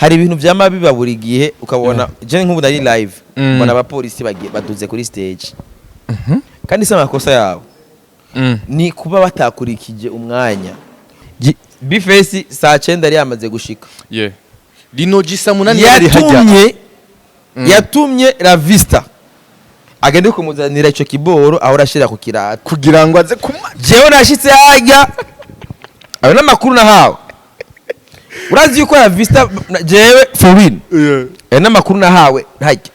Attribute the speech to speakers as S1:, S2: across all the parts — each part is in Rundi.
S1: Hari ibintu vyama biba buri gihe, ukabona je nk'ubu nari live, mbona abapolisi bagiye baduze kuri stage, kandi si amakosa yabo, ni kuba batakurikije umwanya. B-Face saa 9 yari yamaze gushika.
S2: Yeah, Lino G saa 8 yari hajya.
S1: Yatumye yatumye La Vista agende kumuzanira ico kiboro aho arashira ku kirato
S2: kugira ngo aze kuma.
S1: Jewe nashitse hajya, ayo n'amakuru nahawe. Urazi yuko La Vista jewe for real, ayo n'amakuru nahawe hajya.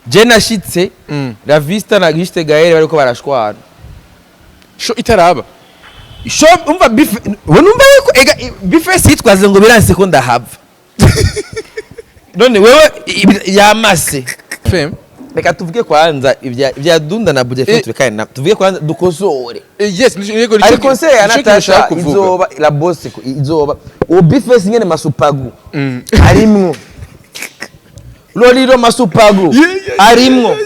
S1: Je nashitse, La Vista na Gishte Gaël bariko barashwana.
S2: Show itaraba.
S1: Show, umva, bife we, numva yuko ega B-Face yitwaze ngo biranse ko ndahava. None wewe yamase.
S2: Fem.
S1: Reka tuvuge kwanza ibya Dunda na Buja. Turekane na tuvuge kwanza dukosore.
S2: Yes, yego.
S1: Ari concert ya
S2: nico kintu nshaka
S1: Natasha
S2: kuvuga.
S1: izoba la boss izoba uwo B-Face nyene masupagu arimwo, Loliro masupagu arimwo.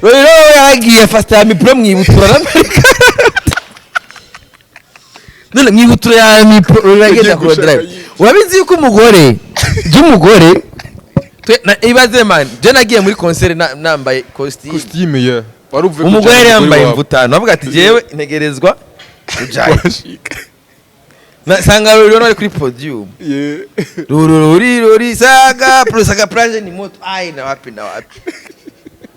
S1: Loliro yaragiye fasta ya mipro mwibutura na Amerika. None mwibutura ya mipro Loliro yagenda
S2: Yagiye
S1: ku
S2: gushaka
S1: drive. Urabizi yuko umugore by'umugore ibaze man, je nagiye muri concert nambaye costume.
S2: Costume, yeah, wari uvuye
S1: Umugore yari
S2: kujana
S1: yambaye
S2: wabo.
S1: imvutano, avuga ati jewe ntegerezwa kujayo.
S2: Washika.
S1: Sanga Loliro bari kuri podium. Rururi ruri saga pro saga plage ni moto ai na wapi na wapi,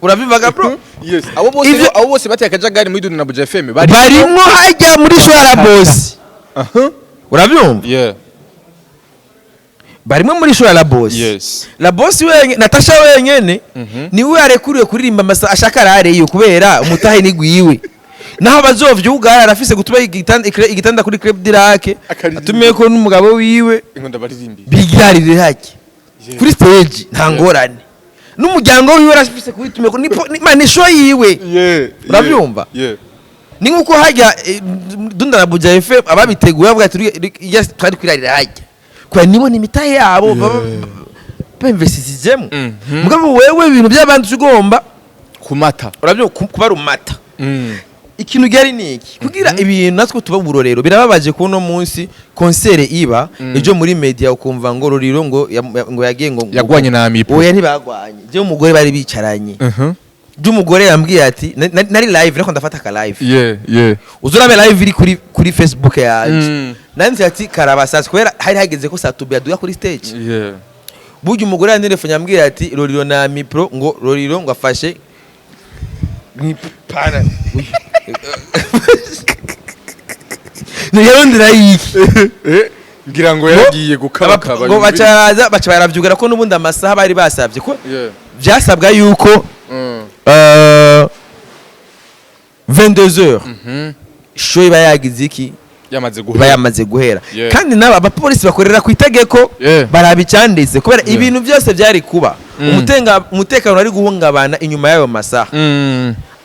S1: urabivaga bro?
S2: Yes, abo bose. Abo bose bateye akajagari muri Dunda na Buja FM bari
S1: Barimwo hajya muri show ya boss. Urabyumva?
S2: Yeah.
S1: Barimwo muri show ya la boss. La boss wenyene, Natasha wenyene, niwe yarekuriwe kuririmba amasa ashaka arareyo kubera umutahe ni gwiwe. Naho bazovyugara arafise gutuma igitanda kuri Club Dirac.
S2: Akaririmba.
S1: Atumiye ko n'umugabo wiwe.
S2: Inkonda baririmbi.
S1: Bigarire hake kuri stage, nta ngorane, n'umuryango wiwe arafise kubitumira ko man, ni show yiwe. Urabyumva?
S2: Yeah.
S1: Ni nkuko hajya Dunda na Buja FM ababiteguye bavuga ati yes, twari kwirarira hajya kwa nibo ni imitahe yabo baba bemvesizemo. Mugabo wewe ibintu by'abandi ugomba
S2: kumata.
S1: Urabyumva, kuba rumata. Ikintu gihari ni iki: kugira ibintu natwe tuba uburorero. Birababaje kuno munsi concert iba, ejo muri media ukumva ngo Ruriro ngo ngo yagiye ngo
S2: Yagwanye na Amipo.
S1: Oya, ntibagwanye. Je umugore bari bicaranye, je umugore yambwiye ati nari live ariko ndafata ka live. Uzurabe live iri kuri Facebook yanje. Nanditse ati karabasasi kubera hari hageze ko Satubi aduya kuri stage. Burya umugore yantelefone yambwiye ati Roriro na Mipro, ngo Roriro ngo afashe mwipana yarondera yiki.
S2: Ngira ngo yaragiye gukabakaba.
S1: Ngo bacaza baca baravyugara ko n'ubundi amasaha bari basavye ko vyasabwa yuko 22h show iba yagize iki?
S2: Yamaze
S1: Iba
S2: guhera.
S1: yamaze guhera. Kandi nabo abapolisi bakorera ku itegeko, baraba icyanditse kubera ibintu byose byari kuba umutekano wari guhungabana inyuma y'ayo masaha.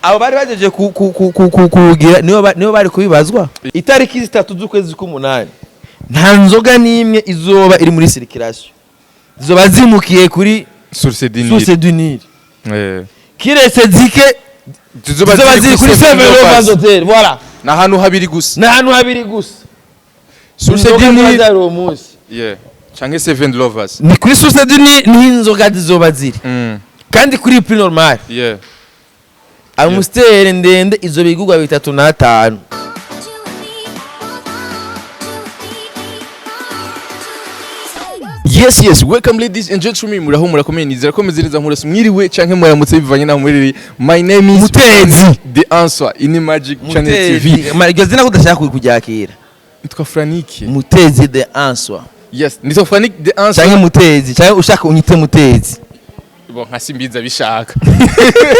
S1: Abo bari bagejeje kuwugira nibo bari kubibazwa. Itariki 3 z'ukwezi k'umunani nta nzoga n'imwe izoba iri muri circulation, zizoba zimukiye kuri
S2: Source du Nil.
S1: Source du Nil. Kiretse zike
S2: zizoba
S1: zizoba ziri kuri Seven Lovers Hotel, voilà.
S2: Ni ahantu habiri gusa.
S1: Ni ahantu habiri gusa.
S2: Source
S1: Inzoga
S2: du
S1: ziba
S2: Nil.
S1: zari uwo munsi.
S2: Yeah, canke Seven Lovers.
S1: Ni kuri Source du Nil niho inzoga zizoba ziri, kandi kuri prix normal. Amstel ndende izo bigurwa 35.
S2: Yes, welcome ladies and gentlemen. Muraho, murakomeye, nizera ko meze neza. Nkurasi mwiriwe canke muramutse bivanye naho muherereye. My name is
S1: Mutezi.
S2: The Answer in Magic Channel TV.
S1: Iryo zina ko udashaka kuryakira?
S2: Nitwa Franiki.
S1: Mutezi the Answer.
S2: Yes, nitwa Franiki The Answer.
S1: Canke Mutezi, canke ushaka unyite Mutezi.
S2: Bon, nka simbiza bishaka.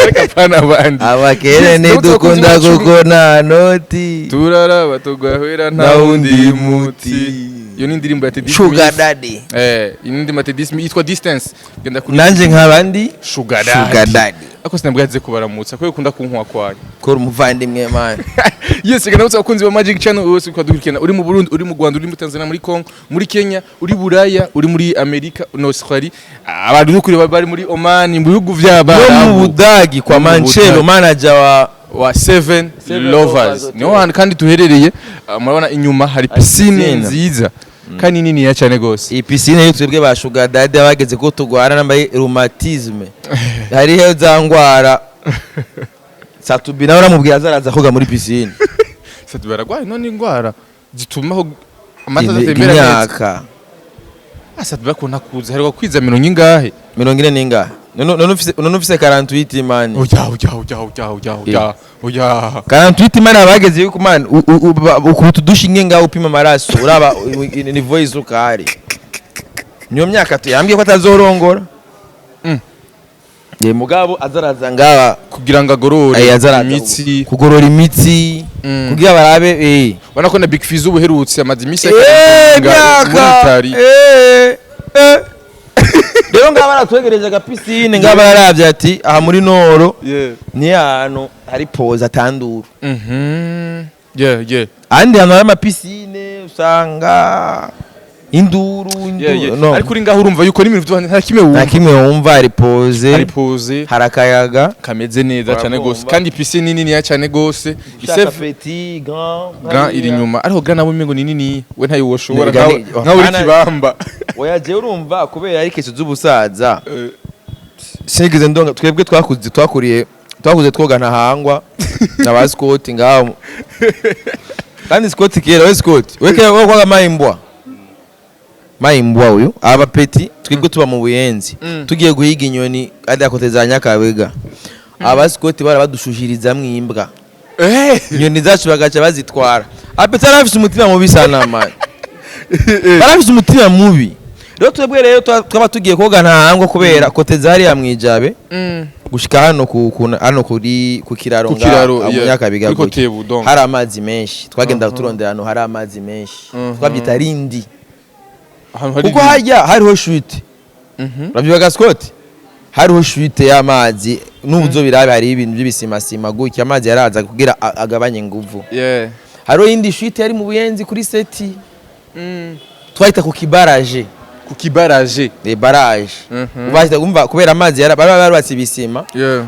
S2: Reka pana abandi.
S1: Abakene
S2: Yes,
S1: ntidukunda
S2: abakunzi bacu.
S1: kuko nta noti.
S2: Turaraba tugahwera nta
S1: Nta
S2: wundi
S1: wundi
S2: muti.
S1: muti.
S2: Iyo ni indirimbo ya Teddy
S1: Sugar
S2: Smith.
S1: Daddy.
S2: Iyi ni indirimbo ya Teddy Smith yitwa Distance. Genda kuri
S1: Nanje nk'abandi
S2: Sugar Daddy.
S1: Sugar Daddy.
S2: Ako sinabwaze kubaramutsa kubera ukunda kunkwa kwayo.
S1: Kora umuvandimwe man.
S2: Yes, reka ndabutse abakunzi ba Magic Channel bose ukadukurikirana, uri mu Burundi, uri mu Rwanda, uri muri Tanzania, muri Congo, muri Kenya, uri Buraya, uri muri Amerika no Australia, abantu uri kureba bari muri Oman, mu bihugu
S1: No mu
S2: by'Abarabu.
S1: Budagi kwa
S2: No mu
S1: Manchelo,
S2: Budagi.
S1: manager wa
S2: Wa Seven
S1: Seven
S2: Lovers.
S1: Lovers.
S2: Niho hantu kandi tuherereye. Murabona inyuma hari piscine
S1: Piscine.
S2: nziza. Kandi niniya cyane gose.
S1: Iyi piscine yo twebwe ba sugar daddy bageze ko tugwara nambaye rhumatisme, hariho za ngwara. Satubi nawe uramubwira azaraza koga muri piscine.
S2: Satubi baragwaye none ingwara zituma aho amata adatembera neza.
S1: Imyaka.
S2: Ah, Satubi bakunda kuza heruka kwiza 50?
S1: 40 n'ingahe? None ufise 48, man.
S2: Oya, oya, oya, oya, oya, oya, oya.
S1: 48, man, abageze yuko, man, ukubita udushinge ngaho upima amaraso, uraba niveau y'isukari. Niyo myaka tuyambwiye ko atazorongora. Ye mugabo azaraza ngaha
S2: Kugira ngo agorore
S1: azaraza
S2: imitsi.
S1: Kugorora imitsi, kugira barabe
S2: Ubona ko na Big Fizzo ubuherutse amaze iminsi
S1: imyaka
S2: muri Itali.
S1: Rero ngaha baratwegereje agapiscine, ngaha bararavye ati aha muri nord ni ahantu hari pause atandura. Ahandi hantu hari amapiscine usanga induru, induru. No.
S2: Ariko uri ngaho urumva yuko n'ibintu vyose nta kimwe
S1: Nta
S2: wumva.
S1: kimwe wumva, hari pause.
S2: Hari pause.
S1: Hari akayaga.
S2: Kameze neza cyane
S1: Urabumva.
S2: gose, kandi piscine nini cyane gose.
S1: Ushaka
S2: Isef
S1: petit, grand.
S2: Grand iri inyuma, ariko grand nabo umengo ni nini, we ntayo woshobora. Nkawe uri kibamba.
S1: Oya, jewe urumva kubera ari keso z'ubusaza sinigeze ndonga. Twebwe twakuze, twakuriye, twakuze twoga ntahangwa na ba Scott ngaho. Kandi Scott kera, we Scott, we kera we kwaga mayimbwa, mayimbwa uyu aba petit. Twebwe tuba mu Buyenzi, tugiye guhiga inyoni adi côté za Nyakabega, aba Scott bara badushuhirizamwo imbwa, inyoni zacu bagaca bazitwara. Apeti arafise umutima mubi sana, man, barafise umutima mubi. Rero twebwe rero twaba tugiye koga ntahangwa kubera côté zariya mwijabe gushika hano hano kuri ku kiraro
S2: Ku
S1: ngaha,
S2: kiraro,
S1: mu
S2: yeah.
S1: Nyakabiga
S2: Kuri
S1: gutya.
S2: Kotebu, donc.
S1: Hari amazi menshi, twagenda turondera ahantu hari amazi menshi. Twabyita rindi.
S2: Ahantu hari
S1: Kuko hajya hariho chute. Urabyuka Scott, hariho chute y'amazi n'ubu zo birabe, hari ibintu by'ibisimasima gutya, amazi yaraza kugira agabanye inguvu. Hariho iyindi chute yari mu Buyenzi kuri seti, twahita ku kibaraje.
S2: Ku kibaraje.
S1: Le barrage. Bahita umva kubera amazi bari barubatse ibisima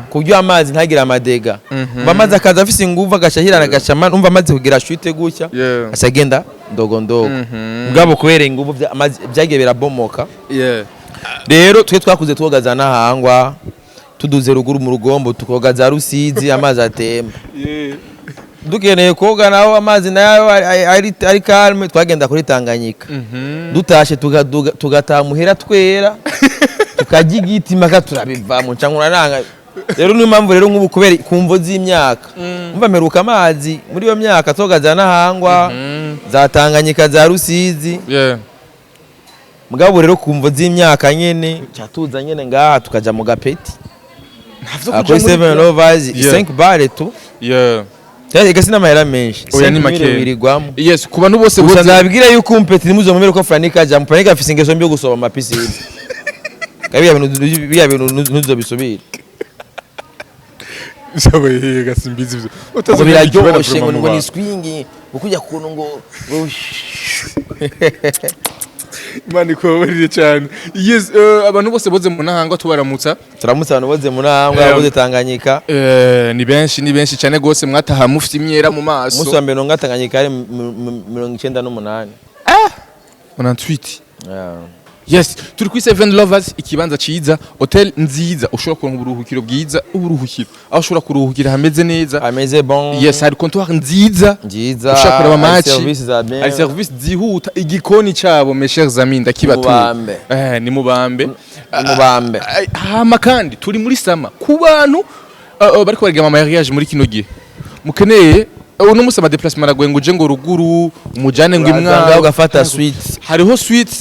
S1: ku buryo amazi ntagire amadégâts. Umva amazi akaza afise inguvu, agaca ahirana, agaca umva amazi kugira chute gutya, aca agenda ndogo ndogo. Mugabo kubera inguvu amazi byagiye birabomoka. Rero twe twakuze twoga za Ntahangwa, tuduze ruguru mu Rugombo tukoga za Rusizi, amazi atemba. Dukeneye koga naho amazi nayo ari calme, twagenda kuri Tanganyika. Dutashe tugataha muhera twera, tukarya igiti mpaka turabivamo nca nanga. Rero niyo mpamvu rero nk'ubu kubera ku mvo z'imyaka, umva mperuka amazi muri iyo myaka toga za Ntahangwa, za Tanganyika, za Rusizi. Mugabo rero ku mvo z'imyaka nyene ca tuza nyene ngaha tukaja mu gapeti.
S2: Ntavyo
S1: Ah,
S2: kuja
S1: kuri
S2: muri
S1: Seven Lovers, 5 bare tu. Ega sinamahera menshi.
S2: Oya, ni
S1: 5
S2: make.
S1: mille wirirwamo.
S2: Yes, ku bantu bose
S1: Gusa
S2: boze
S1: ndababwira yuko umpeti ntimuzomubere ko Franika aja. Franika afise ingeso mbi yo gusoba amapiscine. Biriya bintu ntuzobisubire.
S2: Sawe gasimbizi ivyo.
S1: Ngo biraryoshe, ngo ni swing, ngo kujya kuntu ngo
S2: Imana ikubabarire cyane. Yes, abantu bose boze mu Ntahangwa tubaramutsa.
S1: Turamutse abantu boze mu Ntahangwa, boze Tanganyika.
S2: Ni benshi, ni benshi cyane gose, mwataha mufite imyera mu maso.
S1: Umunsi wa mbere nonga Tanganyika yari 98.
S2: 98.
S1: Yeah.
S2: Yes, turi kuri Seven Lovers, ikibanza ciza, hotel nziza, ushobora kuronka uburuhukiro bwiza, uburuhukiro aho ushobora kuruhukira hameze neza.
S1: Ameze bon.
S2: Yes, hari comptoir nziza.
S1: Nziza.
S2: Ushobora kuraba
S1: Hari
S2: match.
S1: service za bien.
S2: Hari service zihuta, igikoni cabo, mes chers amis, ndakibatura.
S1: Mubambe.
S2: Ni mubambe.
S1: Mubambe.
S2: Hama kandi turi muri summer, ku bantu bariko bariga ama mariage muri kino gihe mukeneye, uno musi ama déplacement aragoye, ngo uje ngo ruguru umujane ngo
S1: Uraza ngaho
S2: imwa
S1: ugafata suite
S2: hariho suite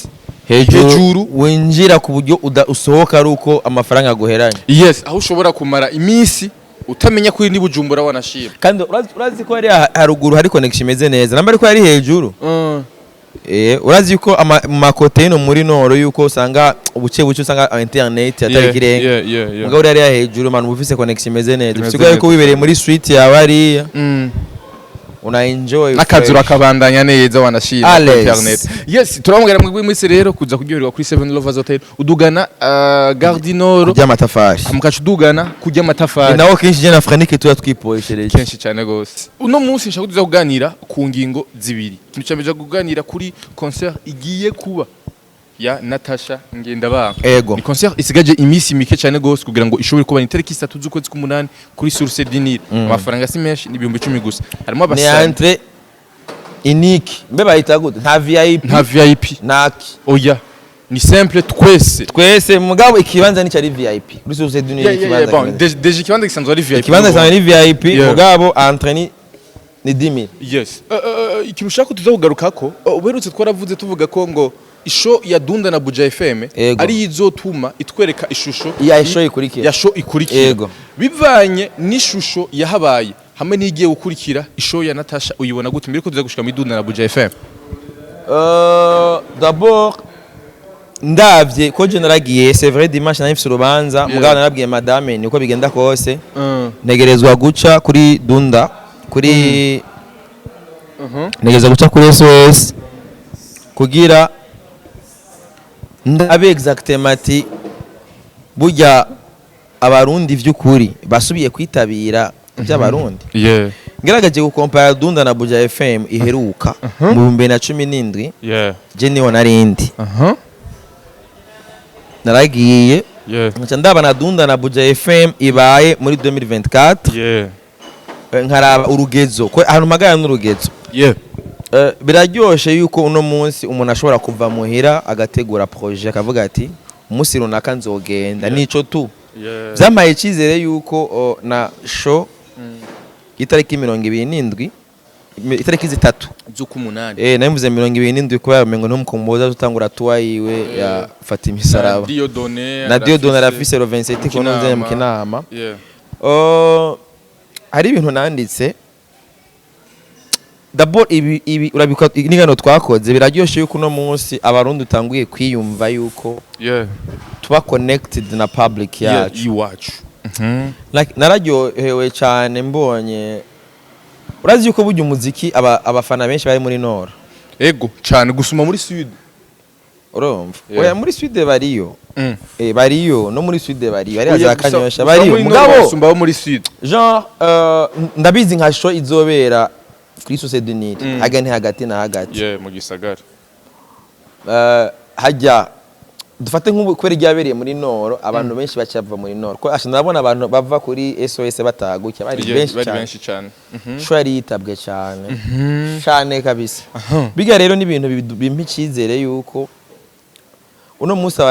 S1: hejuru,
S2: Hejuru.
S1: Winjira ku buryo usohoka ari uko amafaranga aguheranye.
S2: Yes, aho ushobora kumara iminsi utamenya ko uri ni Bujumbura wanashima.
S1: Kandi urazi ko hari haruguru hari connection imeze neza namba, ariko hari hejuru. Urazi yuko mu macôté no muri nord yuko usanga ubuce buce usanga internet atari ikirenga. Mugabo uri hariya hejuru, man, uba ufise connection imeze neza.
S2: Imeze
S1: Bisigaye yuko
S2: neza.
S1: wibereye muri suite yawe hariya. Una enjoy
S2: N'akazi
S1: fresh.
S2: Urakabandanya neza, wanashima kuri
S1: Alex.
S2: internet. Yes, turababwira mwebwe mwese rero kuza kuryoherwa kuri Seven Lovers Hotel, udugana Gare du Nord.
S1: Kurya amatafari.
S2: Mukaca udugana kurya
S1: Ni
S2: amatafari.
S1: Naho kenshi je na Franike tuba twiporeshereje.
S2: Kenshi cyane gose. Uno munsi nshaka tuza kuganira ku ngingo zibiri. Ikintu cya mbere, kuganira kuri concert igiye kuba ya Natasha Ngendabanga. Ni concert isigaje iminsi mike cyane gose kugira ngo ishobore kuba, ni itariki 3 z'ukwezi k'umunani kuri Source du Nil. Amafaranga si menshi, ni 10,000 gusa. Harimo
S1: Ni
S2: abasani.
S1: Entrée unique, mbe bayita gute? Nta VIP?
S2: Nta VIP.
S1: Naki?
S2: Oya, ni simple, twese.
S1: Twese, mugabo ikibanza ni ari VIP kuri Source du Nil.
S2: Yeah, bon,
S1: Ikibanza
S2: déjà ikibanza gisanzwe ari VIP.
S1: Ikibanza gisanzwe ni VIP. Mugabo entrée ni 10,000.
S2: Yes. Ikintu ushaka tuza kugarukako, uberutse twaravuze tuvuga ko ngo ishow ya Dunda na Buja FM ari izotuma itwereka ishusho
S1: Ya show ikurikira.
S2: Ya show ikurikira. Bivanye n'ishusho yahabaye hamwe n'igiye gukurikira, ishow ya Natasha uyibona gute mbere ko tuza gushika muri Dunda na Buja FM?
S1: D'abord ndavye ko je naragiye, c'est vrai, dimanche nari mfise urubanza, mugabo narabwiye madame niko bigenda kose, ntegerezwa guca kuri Dunda, kuri ntegerezwa guca kuri SOS kugira ndabe exactement ati burya Abarundi vy'ukuri basubiye kwitabira by'Abarundi. Ngeragaje gukompara Dunda na Buja FM iheruka mu 2017, je niho narindi, naragiye, nkaca ndaba na Dunda na Buja FM ibaye muri 2024, nkaraba urugezo ko ahantu mpagara n'urugezo. Biraryoshe yuko uno munsi umuntu ashobora kuva muhira agategura projet, akavuga ati umunsi runaka nzogenda, nico tu byampaye icyizere yuko na show itariki 27, itariki 3
S2: z'ukumunani.
S1: Nabivuze 27 kubera umengo ntumukomboza utangura tuwa yiwe ya fata imisaraba.
S2: Dieudonné.
S1: Na Dieudonné arafise le 27 kono nzanye mu Kinama. Hari ibintu nanditse. D'abord ibi urabika n'ingano twakoze, biraryoshe yuko uno munsi Abarundi utanguye kwiyumva yuko tuba connected na public yacu.
S2: Iwacu.
S1: Like, nararyohewe cyane mbonye, urazi yuko burya umuziki abafana benshi bari muri Nord.
S2: Ego cyane, gusuma muri Sud.
S1: Urumva?
S2: Yeah.
S1: Oya, muri Sud bariyo. Bariyo, no muri Sud bariyo, bari
S2: Oya,
S1: za
S2: gusa
S1: Kanyosha bariyo
S2: muri Nord
S1: mugabo
S2: basumba abo muri Sud.
S1: Genre ndabizi nka show izobera kuri Source du Nil, hagati hagati na hagati,
S2: Yeah, mu gisagara.
S1: Hajya dufate nk'ubu kubera iryabereye muri Nord, abantu benshi bacava muri Nord, ko asha ndabona abantu bava kuri SOS batagucya bari benshi
S2: bari
S1: cyane.
S2: Benshi cyane.
S1: Show yari yitabwe cyane cyane kabisa. Biga rero ni ibintu bimpa icyizere yuko uno munsi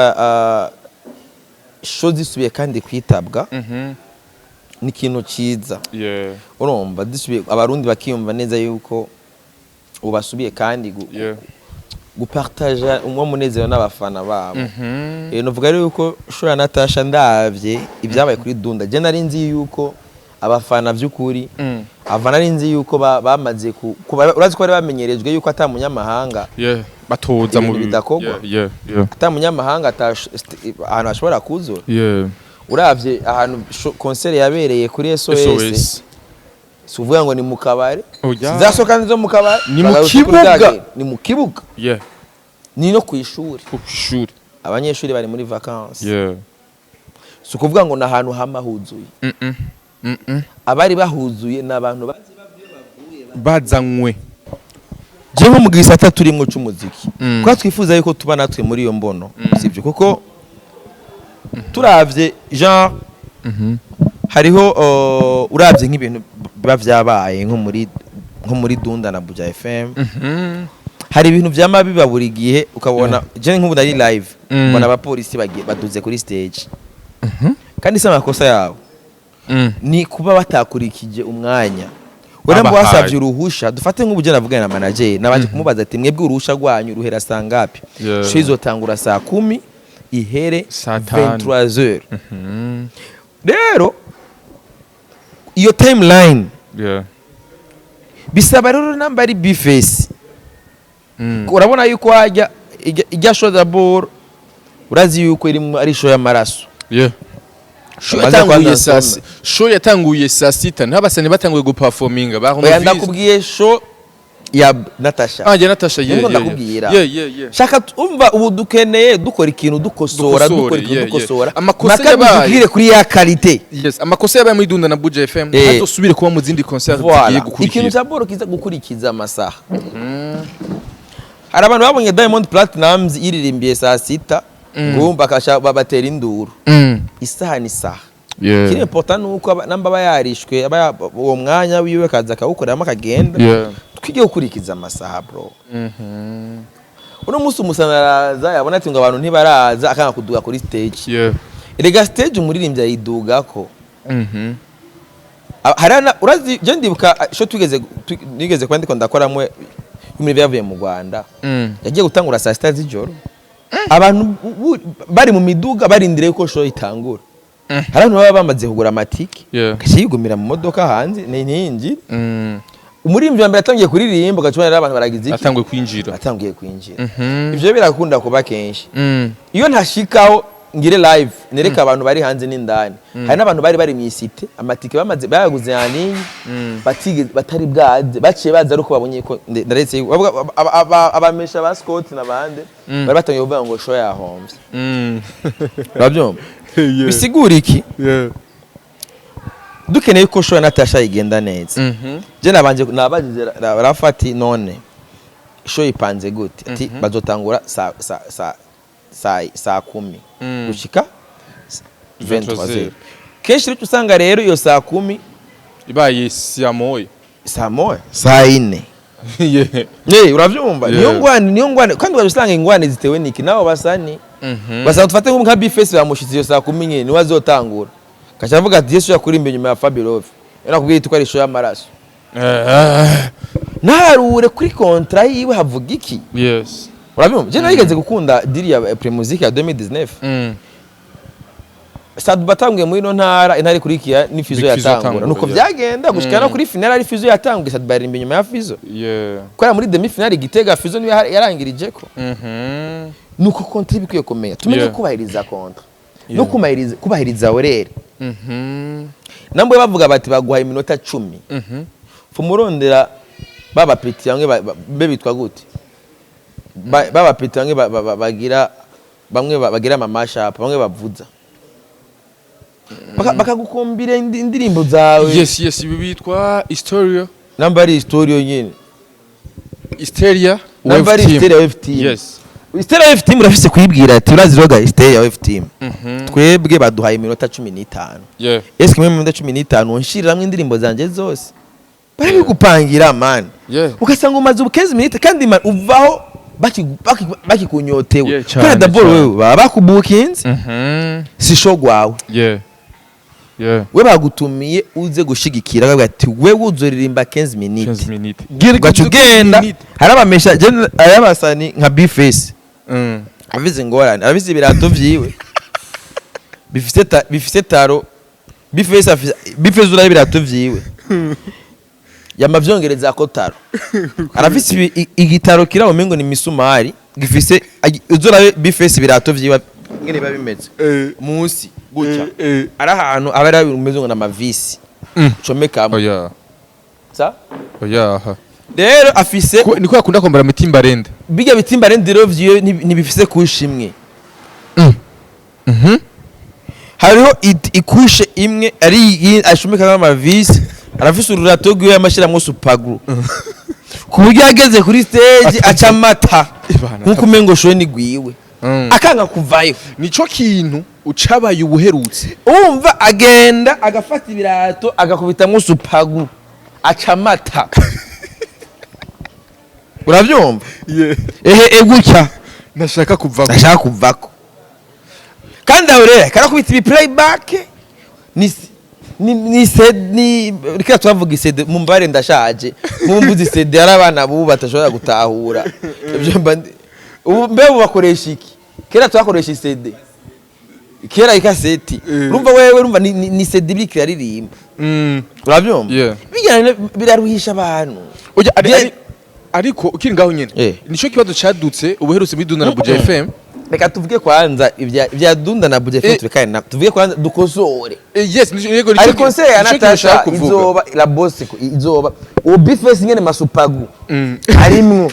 S1: show zisubiye kandi kwitabwa, ni ikintu cyiza. Urumva zisubiye, Abarundi bakiyumva neza yuko ubu basubiye kandi gupartaja umwe munezero n'abafana babo. Novuga rero yuko show ya Natasha, ndavye ibyabaye kuri Dunda, je nari nzi yuko abafana by'ukuri ava, nari nzi yuko bamaze urazi ko bari bamenyerejwe yuko ata munyamahanga
S2: Yeah, batoza mu
S1: ibintu bidakorwa. Ata munyamahanga ahantu hashobora kuzura. Uravye ahantu concert yabereye kuri SOS,
S2: SOS.
S1: Si uvuga ngo ni mu kabare?
S2: Oya.
S1: Zizasohoka zo mu kabare.
S2: Ni mu
S1: Bagarutse kuri
S2: kibuga.
S1: bya gate. Ni mu kibuga. Ni no ku ishuri.
S2: Ku ishuri.
S1: Abanyeshuri bari muri vacances. Si ukuvuga ngo ni ahantu hama huzuye. Abari bahuzuye ni abantu bazi
S2: Bazanywe.
S1: Je nko mu gisata turimwo c'umuziki, kuko twifuza yuko tuba natwe muri iyo mbono, sibyo? Kuko turavye genre hariho uravye nk'ibintu biba vyabaye nko muri Dunda na Buja FM, hari ibintu vyama biba buri gihe, ukabona je nk'ubu nari live, mbona abapolisi bagiye baduze kuri stage, kandi si amakosa yabo, ni kuba batakurikije umwanya wera
S2: Babahaye.
S1: wasavye uruhusha. Dufate nk'ubu je navugana na manager, nabanje kumubaza ati mwebwe uruhusha rwanyu ruhera saa ngapi? Show izotangura saa 10 ihere
S2: Saa tanu.
S1: 23h. Rero iyo timeline bisaba rero namba ari bifesi, urabona yuko wajya ijya show, d'abord urazi yuko irimo ari show y'amaraso.
S2: Show
S1: Bamaze
S2: yatanguye
S1: kwanza
S2: saa
S1: nsome.
S2: Show yatanguye saa 6, ntabasane batanguye guperforminga ba
S1: Oya,
S2: Ronovis.
S1: ndakubwiye show ya Natasha.
S2: Ah, ya Natasha, yeah.
S1: Niko ndakubwira. Shaka umva, ubu dukeneye dukora ikintu dukosora,
S2: Dukosore,
S1: dukora ikintu dukosora.
S2: Amakosa
S1: Maka
S2: yabaye.
S1: dushyikire kuri ya qualité.
S2: Yes, amakosa yabaye muri Dunda na Buja FM ntazosubire kuba mu zindi concert zigiye
S1: Voilà. Ikintu
S2: gukurikira.
S1: cya boro kiza gukurikiza amasaha. Hari abantu babonye Diamond Platnumz yiririmbiye saa 6, ngo bakasha babatera induru. Isaha ni isaha. Kiri important nuko namba aba yarishwe, aba uwo mwanya wiwe akaza akawukoreramo akagenda. Twige gukurikiza amasaha, bro. Uno munsi umusana araza, yabona ati ngo abantu ntibaraza, akanga kuduga kuri stage. Erega stage umuririmbyi ayidugako. Hari urazi je ndibuka show tugeze nigeze kuba ndiko ndakoramwe y'umuririmbyi yavuye mu Rwanda. Yagiye gutangura saa 6 z'ijoro, abantu bari mu miduga barindiriye ko show itangura. Hari abantu baba bamaze kugura amatike, gaca yigumira mu modoka hanze ni ntiyinjire. Umuririmbyi wa mbere atangiye kuririmba, ugaca ubona rero abantu baragize iki?
S2: Atanguye kwinjira.
S1: Atangiye kwinjira. Ivyo birakunda kuba kenshi. Iyo ntashikaho ngire live nereka abantu bari hanze n'indani, hari n'abantu bari bari mw'isite, amatike bamaze bayaguze en ligne, batige batari bwaze, baciye baza ari uko babonye ko ndaretse abamesha ba Scott n'abandi bari batangiye kuvuga ngo show yahomvye. Urabyumva? Bisigura iki? Dukeneye ko show ya Natasha igenda neza. Je nabanje nabajije Rafati, none show ipanze gute? Ati bazotangura saa 10 gushika 23. Kenshi rero usanga rero iyo saa 10
S2: ibaye siamoya.
S1: saa 1, saa 4. Uravyumva? Niyo ngwane, niyo ngwane. Kandi ugaca usanga ingwane zitewe niki? Nabo basani basanga, tufate nka B-Face, bamushitse iyo saa 10 nyene niwe azotangura, kaca avuga ati Yesu yakurimba inyuma ya Fabelove. Nakubwiye ko ari show y'amaraso. Ntarure kuri contrat yiwe havuga iki? Urabyumva? Je narigeze gukunda deal ya Primusic ya 2019. Sadu batanguye muri ino ntara, intara ikurikira ni Fizo
S2: Big Fizzo
S1: yatangura.
S2: atangura,
S1: Nuko byagenda gushika no kuri finale ari Fizo yatanguye, Sadu baririmba inyuma ya Fizo. Kubera muri demi finale Gitega Fizo niwe yarangirije ko. Nuko contrat ibikwiye kumenya. Tumenye kubahiriza contrat. No kubahiriza horaire. Nambwe bavuga bati baguha iminota 10. Fumurondera baba petit bamwe mbe bitwa gute? Baba petit bamwe bagira bamwe bagira ama mashup, bamwe bavuza. Bakagukumbira indirimbo zawe.
S2: Yes, ibi bitwa Historia.
S1: Namba ari historia nyene.
S2: Hysteria.
S1: Namba ari
S2: Wave Team.
S1: Hysteria Wave Team.
S2: Yes.
S1: Hysteria Wave Team urafise kuyibwira ati urazi roga Hysteria Wave Team. Twebwe baduhaye iminota 15. Eske mwe mu minota 15 nshiriramwe indirimbo zanje zose? Barabigupangira, man. Ugasanga umaze ubukezi minute kandi man, uvaho bakikunyotewe.
S2: Yeah,
S1: Kubera
S2: cane,
S1: d'abord
S2: cane.
S1: wewe baba bakubukinze, si show gwawe. We bagutumiye uze gushigikira, bavuga ati wewe uzoririmba 15 minutes.
S2: 15 minutes.
S1: Ugaca ugenda. Hari abamesha, hari abasani nka B-Face avize ingorane, avize ibirato vyiwe bifise taro. B-Face afise, B-Face uraye ibirato vyiwe yama vyongereza ko taro, arafise igitaro kiri aho umengo ni misumari gifise uzorabe B-Face ibirato vyiwe ngene biba bimeze munsi gutya, ari ahantu aba ari bimeze ngo n'amavisi comekamo.
S2: Oya.
S1: Sa
S2: Oya. Aha.
S1: Rero afise
S2: Niko yakunda kwambara mitimbarende.
S1: Bijya bitimba rero vyiwe ntibifise couche imwe. Hariho i couche imwe ari iyi ashumika nk'amavisi, arafise ururato rwiwe yamashiramwo super glue ku buryo yageze kuri stage aca amata
S2: Ibana,
S1: nkuko umengo show ni gwiwe, akanga kuvayo.
S2: Nico kintu ucabaye ubuherutse.
S1: Umva, agenda agafata ibirato agakubitamwo super glue aca amata, urabyumva? Ehe, egutya.
S2: Ndashaka kuva.
S1: Ndashaka kuvako. Kandi aho rero karakubita ibi playback ni CD, ni reka twavuga CD, mumbare ndashaje, mumbuze CD ari abana bubu batashobora gutahura ibyo mba ubu. Mbe ubu bakoresha iki? Kera twakoresha CD, kera ikaseti. Urumva wewe, urumva ni CD iriko iraririmba. Urabyumva?
S2: Yeah.
S1: Bijyana biraruhisha abantu.
S2: Oya, ariko ukiri ngaho nyene, nico kibazo cadutse ubuherutse muri Dunda na Buja FM.
S1: Reka tuvuge kwanza ibya Dunda na Buja FM, turekane na tuvuge kwanza dukosore.
S2: Yes, yego,
S1: Ari concert ya
S2: nico kintu
S1: Natasha
S2: nshaka kuvuga.
S1: izoba la boss, izoba uwo Bface nyene masupagu arimwo,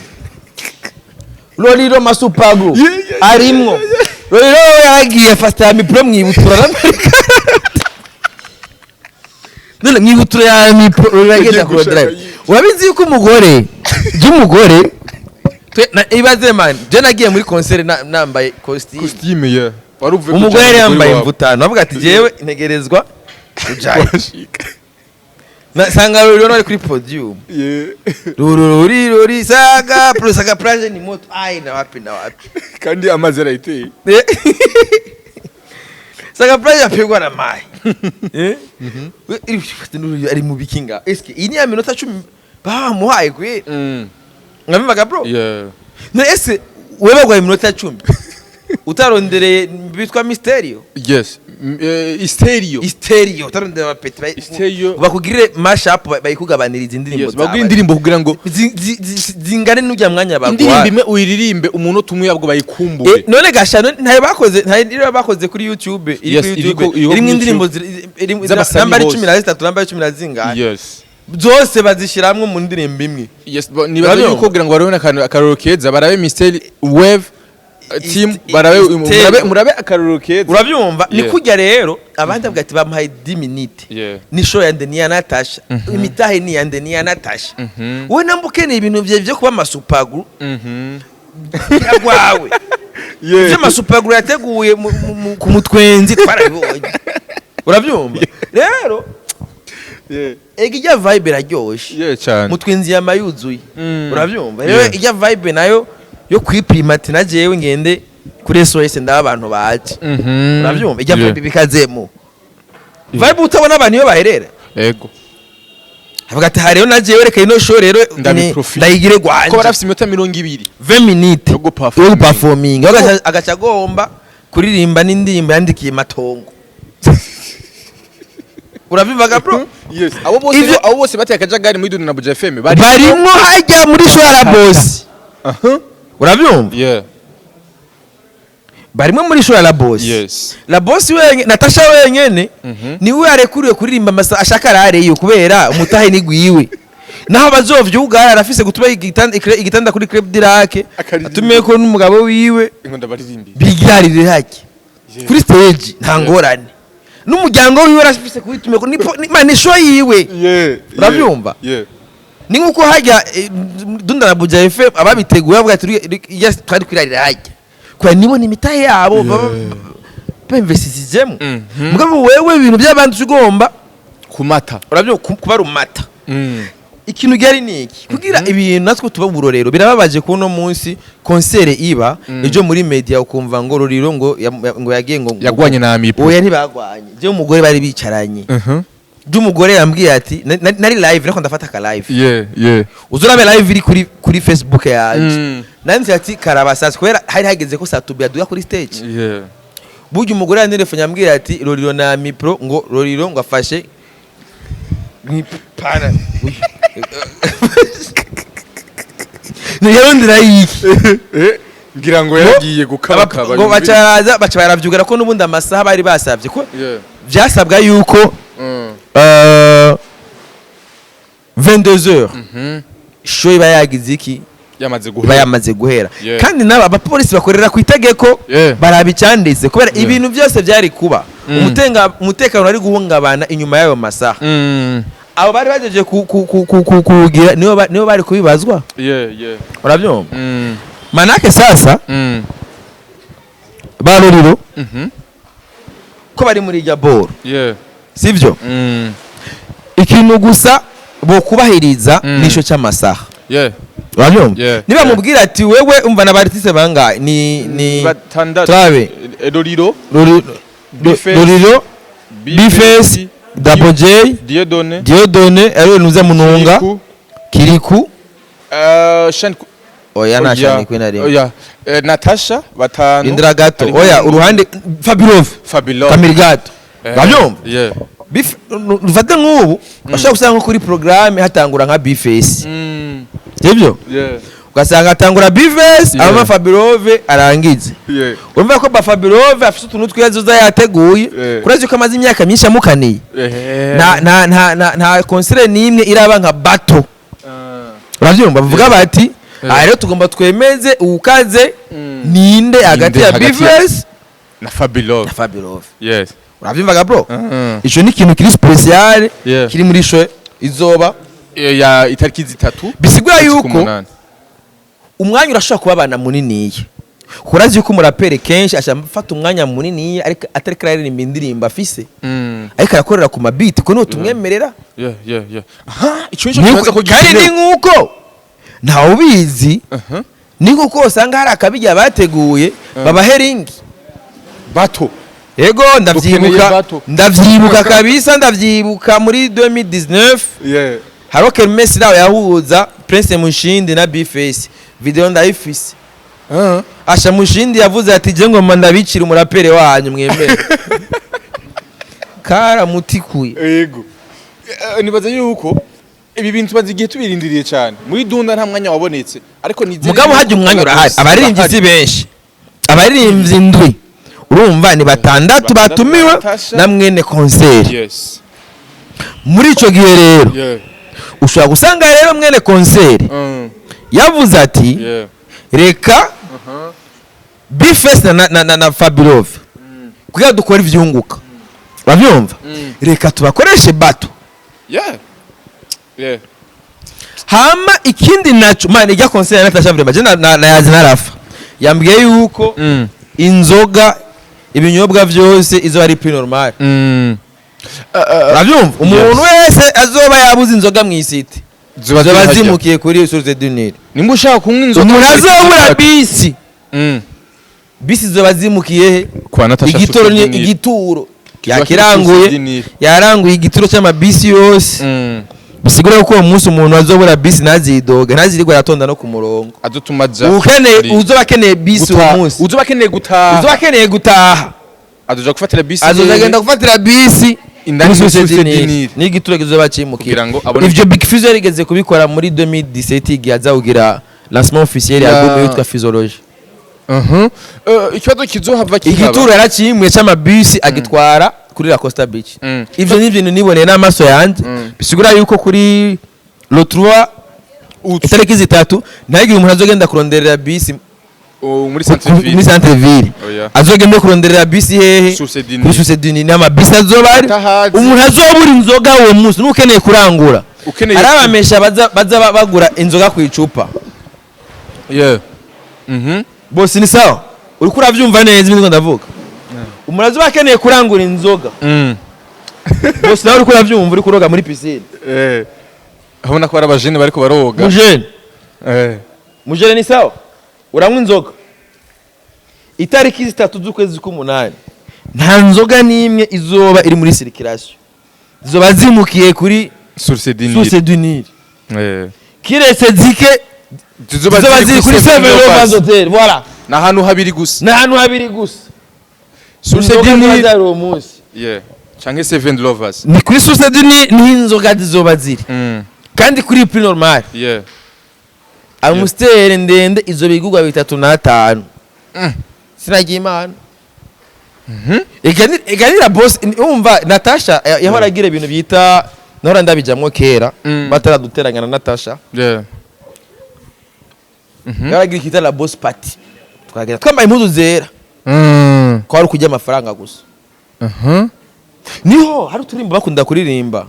S1: Lolilo masupagu arimwo. Lolilo yaragiye fasta ya mipro mwibutura na none mwibutura ya mipro. Lolilo yagenda
S2: Yagiye
S1: ku
S2: gushaka
S1: drive. Urabizi yuko umugore by'umugore ibaze man, je nagiye muri concert nambaye costume.
S2: Costume, yeah. Wari uvuye
S1: Umugore
S2: kujana
S1: yari yambaye
S2: wawe.
S1: imvutano, avuga ati jewe ntegerezwa kujayo.
S2: Washika.
S1: Sanga Lolilo ari kuri podium. Ruri ruri saga pro saga plage ni moto, ai na wapi na wapi.
S2: Kandi amazi arayiteye.
S1: Saga plage apigwa na mai. Eh, ari mu bikinga, eske iyi ni ya minota 10 bamuhaye kwe? Ngabivaga bro. Na ese wewe bagwaye iminota 10 utarondereye bitwa Mysterio?
S2: Yes. Isterio.
S1: Isterio, utarondereye abapeti
S2: Isterio.
S1: bakugirire mashup, bayikugabaniriza indirimbo
S2: Yes, baguha
S1: zawe.
S2: indirimbo kugira ngo
S1: Zingane n'ujya mwanya baguhaye.
S2: Indirimbo imwe uyiririmbe umunota umwe yabwo bayikumbure.
S1: None gasha none ntayo bakoze, ntayo iriyo bakoze kuri YouTube iri
S2: Yes,
S1: kuri YouTube
S2: iriko
S1: irimo
S2: kuri
S1: indirimbo
S2: YouTube.
S1: Irimo
S2: Z'abasani
S1: namba ari
S2: bose.
S1: 13, namba ari cumi na zingahe
S2: Yes.
S1: zose bazishiramwo mu ndirimbo imwe.
S2: Yes, nibaza
S1: Urabyumva?
S2: yuko kugira ngo barabe akantu akarorero keza, barabe Mystery Wave team, barabe
S1: Isterio.
S2: murabe akarorero keza.
S1: Urabyumva ni
S2: Yeah.
S1: kurya rero abandi bavuga ati bamuhaye 10 minutes. Ni show yande ni ya Natasha, imitahe ni yande ni ya Natasha. Wowe namba ukeneye ibintu vye vyo kuba amasupaguru gwawe. Ivyo amasupaguru yateguye ku mutwenzi twarabibonye, urabyumva rero. Ega ijya vibe iraryoshe.
S2: Yeah, cyane.
S1: Mutwenzi yama yuzuye. Urabyumva rero. Ijya vibe nayo yo kwipima ati na jewe ngende kuri SOS ndaba abantu baje. Urabyumva ijya vibe bikazemo vibe utabona abantu iyo baherera.
S2: Ego.
S1: Avuga ati hariyo na jewe reka ino show rero
S2: Ndabiprofite.
S1: ndayigire
S2: Ko
S1: gwanje.
S2: barafise iminota 20
S1: 20 minutes
S2: yo guperforminga.
S1: Yo guperforminga. Agaca agomba kuririmba n'indirimbo yandikiye matongo, urabivaga bro.
S2: Yes, abo bose abo bose bateye akajagari muri Dunda na Buja FM bari
S1: Barimwo hajya muri show ya la boss. Urabyumva?
S2: Yeah.
S1: Barimwo muri show ya la boss. La boss wenyene, Natasha wenyene niwe yarekuriwe kuririmba amasa ashaka arareyo kubera umutahe ni gwiwe, naho bazovyugara arafise gutuma igitanda kuri Club Dirac.
S2: Akaririmba.
S1: Atumiye ko n'umugabo wiwe.
S2: Inkonda baririmbi.
S1: Bigirarire hake kuri stage, nta ngorane, n'umuryango wiwe arafise kubitumira ko ni show yiwe. Urabyumva?
S2: Yeah.
S1: Ni nkuko hajya Dunda na Buja FM ababiteguye bavuga ati yes, twari kwirarira hajya kubera nibo ni imitahe yabo baba bemvesisijemo. Mugabo wewe ibintu by'abandi ugomba
S2: Kumata.
S1: Urabyumva, kuba rumata. Ikintu gihari ni iki kugira ibintu natwe tuba uburorero, birababaje kuno munsi concert iba ejo muri media ukumva ngo Ruriro ngo ngo yagiye ngo
S2: Yagwanye na Amipo.
S1: Oya, ntibagwanye, je umugore bari bicaranye. Je umugore yambwiye ati nari live nako ndafata ka live. Uzurabe live iri kuri Facebook yanje. Nanditse ati karabasasi kubera hari hageze ko Satubi aduya kuri stage. Burya umugore yantelefone yambwira ati Roriro na Mipro, ngo Roriro ngo afashe mwipana yarondera yiki.
S2: Ngira ngo yaragiye gukabakaba.
S1: Ngo bacaza baca baravyugara ko n'ubundi amasaha bari basavye ko vyasabwa yuko 22h show iba yagize iki?
S2: Yamaze
S1: Iba
S2: guhera.
S1: yamaze guhera. Kandi nabo abapolisi bakorera ku itegeko, baraba icyanditse kubera ibintu byose byari kuba umutekano wari guhungabana inyuma y'ayo masaha. Abo bari bagejeje kuwugira nibo bari kubibazwa. Urabyumva? Manake sasa ba Ruriro ko bari muri irya boro, sivyo? Ikintu gusa bokubahiriza nico cy'amasaha. Urabyumva?
S2: Yeah.
S1: Niba mubwira ati wewe umva na artiste bangahe ni
S2: Batandatu.
S1: Turabe.
S2: Roriro. Bface.
S1: Ruriro, Bface, Double J,
S2: Dieudonné.
S1: Dieudonné ariwe nuza Mununga.
S2: Kirikou.
S1: Kiriku.
S2: Shan.
S1: Oya, nta
S2: Oya.
S1: Shani Queen ari.
S2: Oya. Natasha batanu.
S1: Indira gato.
S2: Hariho
S1: Oya, uruhande Fabirov.
S2: Fabilo.
S1: Kamirgato. Urabyumva?
S2: Yeah.
S1: Ufate nk'ubu bashobora gusanga nko kuri programme hatangura nka Bface, sibyo?
S2: Yeah.
S1: Ugasanga atangura B-Face, aba Fabelove arangize. Urumva ko ba Fabelove afite utuntu twiza uza yateguye. Kurazi ko amaze imyaka myinshi amukaniye. Nta concert n'imwe iraba nka battle. Uravyumva, bavuga bati aha rero tugomba twemeze uwukaze ninde hagati ya
S2: hagati ya-
S1: B-Face
S2: na Fabelove.
S1: Na Fabelove. Uravyumvaga, bro? Ico ni ikintu kiri spécial kiri muri show izoba.
S2: Ya itariki 3
S1: Bisigura
S2: ukwezi
S1: yuko
S2: k'umunani.
S1: Umwanya urashobora kubabana muniniya. Urazi yuko umuraperi kenshi ashaka gufata umwanya muniniya, ariko atariko araririmba indirimbo afise, ariko arakorera ku mabiti, ko niho tumwemerera.
S2: Yeah. Aha, ico nico kibazo ko
S1: Kandi ni
S2: gikenewe.
S1: nk'uko ntawe ubizi, ni nk'uko usanga hari akabijya bateguye babahe ringi.
S2: Battle.
S1: Ego, ndavyibuka.
S2: Dukeneye battle.
S1: Ndavyibuka kabisa, ndavyibuka muri 2019 hariho kermesse nawe yahuza Prince Mushindi na B-Face. Video ndayifise. Asha Mushindi yavuze ati: "Je ngoma ndabicira umuraperi wanyu mwemere." Karamutikuye.
S2: Yego. Nibaza yuko ibi bintu tumaze igihe tubirindiriye cyane. Muri Dunda nta mwanya wabonetse. Ariko nizere
S1: Mugabo
S2: yuko
S1: hajya umwanya urahari.
S2: urahari.
S1: Abaririmbyi si benshi, abaririmbyi indwi, urumva ni batandatu
S2: Batandatu
S1: batumiwe
S2: Natasha.
S1: na mwene concert. Muri ico gihe rero ushobora gusanga rero mwene concert yavuze ati: "Reka B-Face na Fabelove, kugira dukore ivyunguka, uravyumva, reka tubakoreshe battle." Hama ikindi naco, man, ijya concert ya Natasha, vraiment je na yazi na Rafa yambwiye yuko inzoga, ibinyobwa vyose izo ari prix normal. Uravyumva, umuntu wese azoba yabuze inzoga mw'isite
S2: Ziba
S1: zoba
S2: zihajya.
S1: zimukiye kuri Source du Nil.
S2: Nimba ushaka kunywa inzoga,
S1: Umuntu azobura bisi, bisi zoba zimukiye he?
S2: Kwa Natasha.
S1: Igitoro ni
S2: Source du Nil.
S1: Igituro
S2: Kizoba kiri
S1: yakiranguye.
S2: Source du Nil.
S1: Yaranguye igituro cy'amabisi yose. Bisigura ko uwo munsi umuntu azobura bisi ntazidoge, ntazirirwe aratonda no ku murongo.
S2: Azotuma aja
S1: Ukeneye, uzoba akeneye bisi uwo
S2: gutaha.
S1: munsi,
S2: Uzoba akeneye gutaha,
S1: uzoba akeneye gutaha,
S2: azoja gufatira bisi
S1: azoza
S2: yewe
S1: agenda gufatira bisi
S2: indani
S1: muri
S2: muri
S1: Source
S2: Source
S1: du
S2: du
S1: Nil.
S2: Nil.
S1: N'igituro kizoba cimukiye
S2: Kugira ngo abone.
S1: Ivyo Big Fizzo yarigeze kubikora muri 2017 igihe aza kugira lancement officiel ya album yitwa Physiology.
S2: Ikibazo kizohava kihaba.
S1: Igituro yaracimuye c'amabisi agitwara kuri la Costa Beach. Ivyo ni ibintu niboneye n'amaso yanje. Bisigura yuko kuri le 3, itariki 3, ntihagire umuntu azogenda kuronderera bisi
S2: Oh, muri centre ville.
S1: Muri centre ville.
S2: Oya.
S1: Azogenda kuronderera bisi hehe?
S2: Source du Nil.
S1: Kuri Source du Nil n'amabisi azoba ari.
S2: Atahazi.
S1: Umuntu azobura inzoga uwo munsi n'ukeneye kurangura,
S2: Ukeneye
S1: hari abamesha baza bagura inzoga ku icupa. Bose ni sawa, uriko uravyumva neza ibintu ndavuga? Umuntu azoba akeneye kurangura inzoga, bose nawe uriko uravyumva, uriko uroga muri piscine.
S2: Urabona ko hari abajene bariko baroga.
S1: Mujene, mujene, ni sawa, uranywa inzoga? Itariki 3 z'ukwezi k'umunani nta nzoga n'imwe izoba iri muri circulation, zizoba zimukiye kuri
S2: Source du Nil.
S1: Source du Nil, kiretse zike
S2: Zizoba
S1: zizoba ziri kuri Seven Lovers Hotel, voilà.
S2: Ni ahantu habiri gusa.
S1: Ni ahantu habiri gusa.
S2: Source
S1: Inzoga
S2: du
S1: ziba
S2: Nil.
S1: zari uwo munsi.
S2: Yeah. Canke Seven Lovers.
S1: Ni kuri Source du Nil niho inzoga zizoba ziri, kandi kuri prix normal. Amstel ndende izo bigurwa 35. Sinagiye imana. Ega ni la boss, umva Natasha yahora agira ibintu bita, nahora ndabijamwo kera, bataraduteranya na Natasha. Yahora agira ikita la boss party, twagenda twambaye impuzu zera, ko hari kurya amafaranga gusa. Niho hari uturimbo bakunda kuririmba: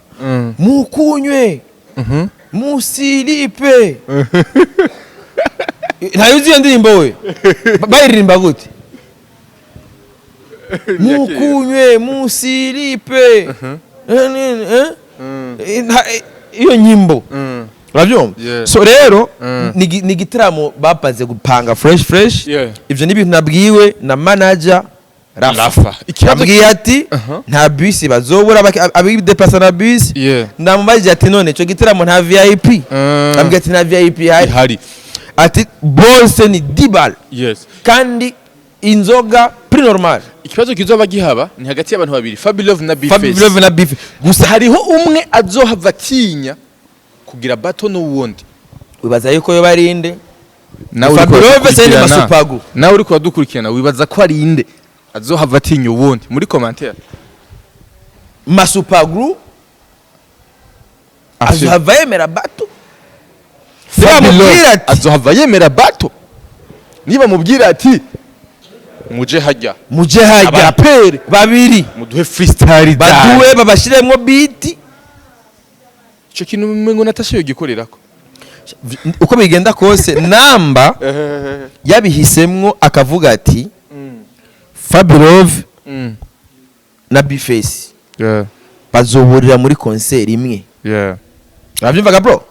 S1: "Mukunywe, musilipe." Ntayo uzi iyo ndirimbo we? Bayiririmba gute? "Mukunywe, musilipe." Iyo nyimbo urabyumva?
S2: Yeah.
S1: So rero ni igitaramo bapaze gupanga fresh fresh. Ivyo ni ibintu nabwiwe na manager Rafa.
S2: Rafa. Ikibazo
S1: Yambwiye ati nta bisi bazobura abideplasa na bisi. Ndamubajije ati: "None ico gitaramo nta VIP?" Ambwiye ati: "Nta VIP ihari."
S2: Ihari.
S1: Ati bose ni dibal, kandi inzoga prix normal.
S2: Ikibazo kizoba gihaba ni hagati y'abantu babiri, Fabilove na B-Face.
S1: Fabilove na Beef
S2: Gusa hariho umwe azohava atinya kugira battle n'uwundi.
S1: Wibaza yuko yo barinde?
S2: Nawe uriko
S1: Fabelove se ni
S2: uradukurikirana.
S1: Masupagu.
S2: Nawe uriko uradukurikirana, wibaza ko ari inde azohava atinya uwundi? Muri commentaire.
S1: Masupagu azohava yemera battle.
S2: Fabelove
S1: Bamubwira ati
S2: azohava yemera battle niba mubwira ati muje hajya
S1: muje hajya
S2: abaraperi
S1: babiri
S2: muduhe freestyle.
S1: Baduwe babashiremwo beat.
S2: Ico kintu umengo Natasha yogikorerako.
S1: Uko bigenda kose, namba yabihisemwo akavuga ati Fabelove na B-Face bazohurira muri concert imwe, urabyumvaga bro?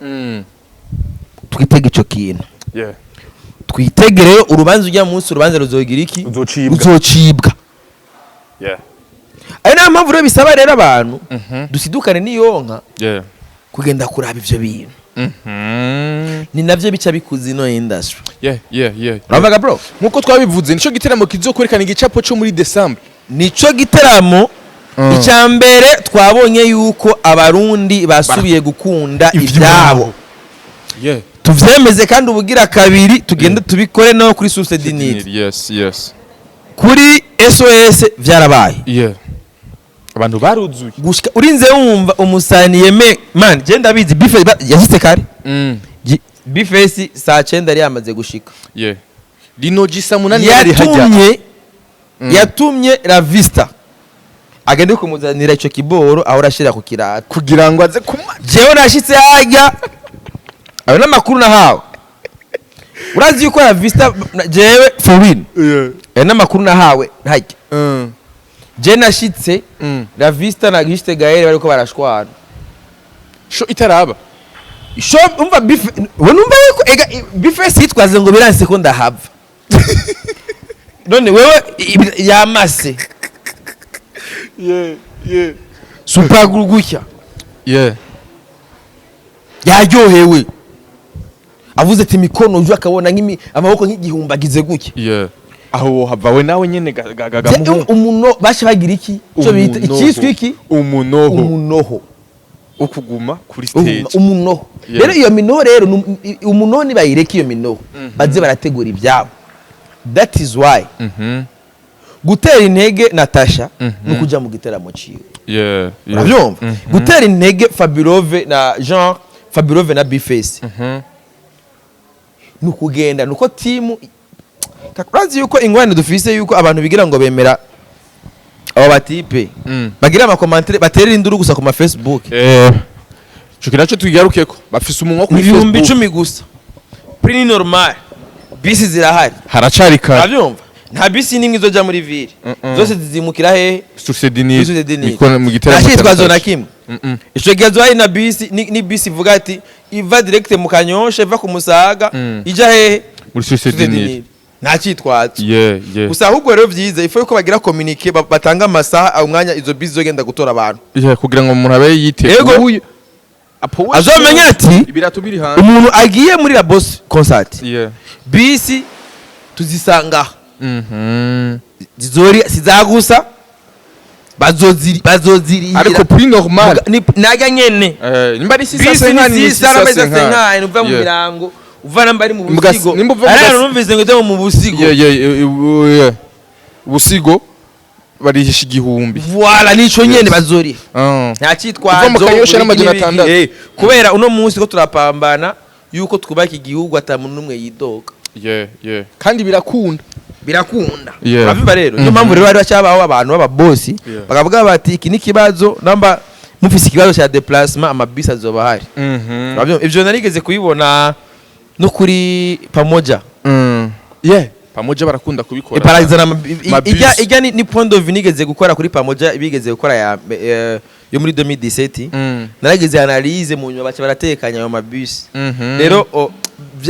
S1: Twitege ico kintu. Twitege rero urubanza ujya munsi, urubanza ruzogira iki?
S2: Ruzocibwa.
S1: Ruzocibwa. Ari nayo mpamvu rero bisaba rero abantu dusidukane n'iyonka kugenda kuraba ivyo bintu. Ni navyo bica bikuza ino industry. Uravuga bro?
S2: Nkuko twabivuze, nico giteramo kizokwerekana igicapo cyo muri December.
S1: Nico giteramo. Icya mbere, twabonye yuko Abarundi basubiye gukunda ibyabo. Tuvyemeze kandi ubugira kabiri tugende tubikore no kuri Source du Nil. Kuri SOS vyarabaye.
S2: Abantu baruzuye.
S1: Gushika urinze wumva umusani yeme man, je ndabizi B-Face yashitse kare. B-Face saa 9 yari yamaze gushika.
S2: Lino G saa 8 yari hajya.
S1: Yatumye La Vista agende kumuzanira ico kiboro aho arashira ku kirato
S2: kugira ngo aze kuma.
S1: Jewe nashitse hajya, ayo n'amakuru nahawe. Urazi yuko La Vista jewe for real, ayo n'amakuru nahawe hajya. Je nashitse, La Vista na Gishte Gaël bariko barashwana.
S2: Show itaraba.
S1: Sho umva beef we, numva yuko ega B-Face yitwaze ngo biranse ko ndahava. None wewe yamase super gutya, yaryohewe, avuze ati mikono uje akabona nk'imi amaboko nk'igihumbi agize gutya.
S2: Aho wohava we nawe nyene
S1: Umuno basha bagira iki cyo bita ikiswe iki?
S2: Umunoho.
S1: Umunoho.
S2: Wo kuguma kuri stage.
S1: Umunoho. Rero iyo minoho rero umunoho nibayireke iyo minoho, baze barategura ibyabo. That is why gutera intege Natasha no kuja mu giteramo ciwe. Urabyumva? Gutera intege Fabelove na Jean, Fabelove na B-Face ni ukugenda nuko timu. Urazi yuko ingorane dufise yuko abantu bigira ngo bemera abo batipe bagira ama commentaires, baterera induru gusa ku ma Facebook.
S2: Ico kintu naco tukigarukeko, bafise umunwa
S1: Ni
S2: kuri
S1: ibihumbi
S2: Facebook.
S1: 10 gusa. Prix ni normal, bisi zirahari.
S2: Haracari kare.
S1: Urabyumva? Nta bisi n'imwe izoja muri ville. Zose zizimukira hehe?
S2: Source du Nil.
S1: Source du Nil.
S2: Mu giteramo
S1: Nta
S2: cya
S1: cyitwazo na
S2: Natasha.
S1: kimwe. Ico gihe hari na bisi ni bisi ivuga ati iva direct mu Kanyosha, iva ku Musaga, ija hehe?
S2: Muri Source
S1: Source
S2: du
S1: du
S2: Nil.
S1: Nil. Nta cyitwazo. Gusa ahubwo rero vyiza ifo yuko bagira communiqué, batanga amasaha, umwanya izo bisi zogenda gutora abantu.
S2: Yeah, kugira ngo umuntu abe yiteguye. Apo
S1: Azomenya ati
S2: ibirato biri hanze.
S1: umuntu agiye muri la Boss concert, bisi tuzisanga aha. Zizori sizagusa, bazozirihira.
S2: Ariko prix normal.
S1: Najya nyene.
S2: Nimba ari sisa
S1: Bisi
S2: senkani,
S1: ni
S2: ni
S1: sisa n'amezi
S2: sisa senkani.
S1: senkani uva mu mirango, uva namba ari mu Busigo.
S2: Nimba uva mu
S1: Ari ahantu numvise ngo ujya mu Busigo.
S2: Yeah. Busigo barihisha 1000.
S1: Voilà, nico nyene bazoriha. Nta cyitwazo.
S2: Uva mu Kanyosha n'amajana
S1: n'ibiki.
S2: 6.
S1: Kubera uno munsi ko turapambana yuko twubaka igihugu ata muntu n'umwe yidoga.
S2: Yeah. Kandi birakunda.
S1: Birakunda. Uravyumva rero? Niyo mpamvu rero hari bacyabaho abantu b'ababosi bakavuga bati iki ni ikibazo, namba mufise ikibazo cya déplacement, amabisi azoba ahari. Uravyumva? Ivyo narigeze kubibona no kuri Pamoja.
S2: Yeah. Pamoja barakunda kubikora.
S1: Barazana
S2: Mabisi.
S1: ijya ni point of view nigeze gukora kuri Pamoja, bigeze gukora ya yo muri 2017. Narageze analyse mu nyuma baca baratekanya ayo mabisi. Rero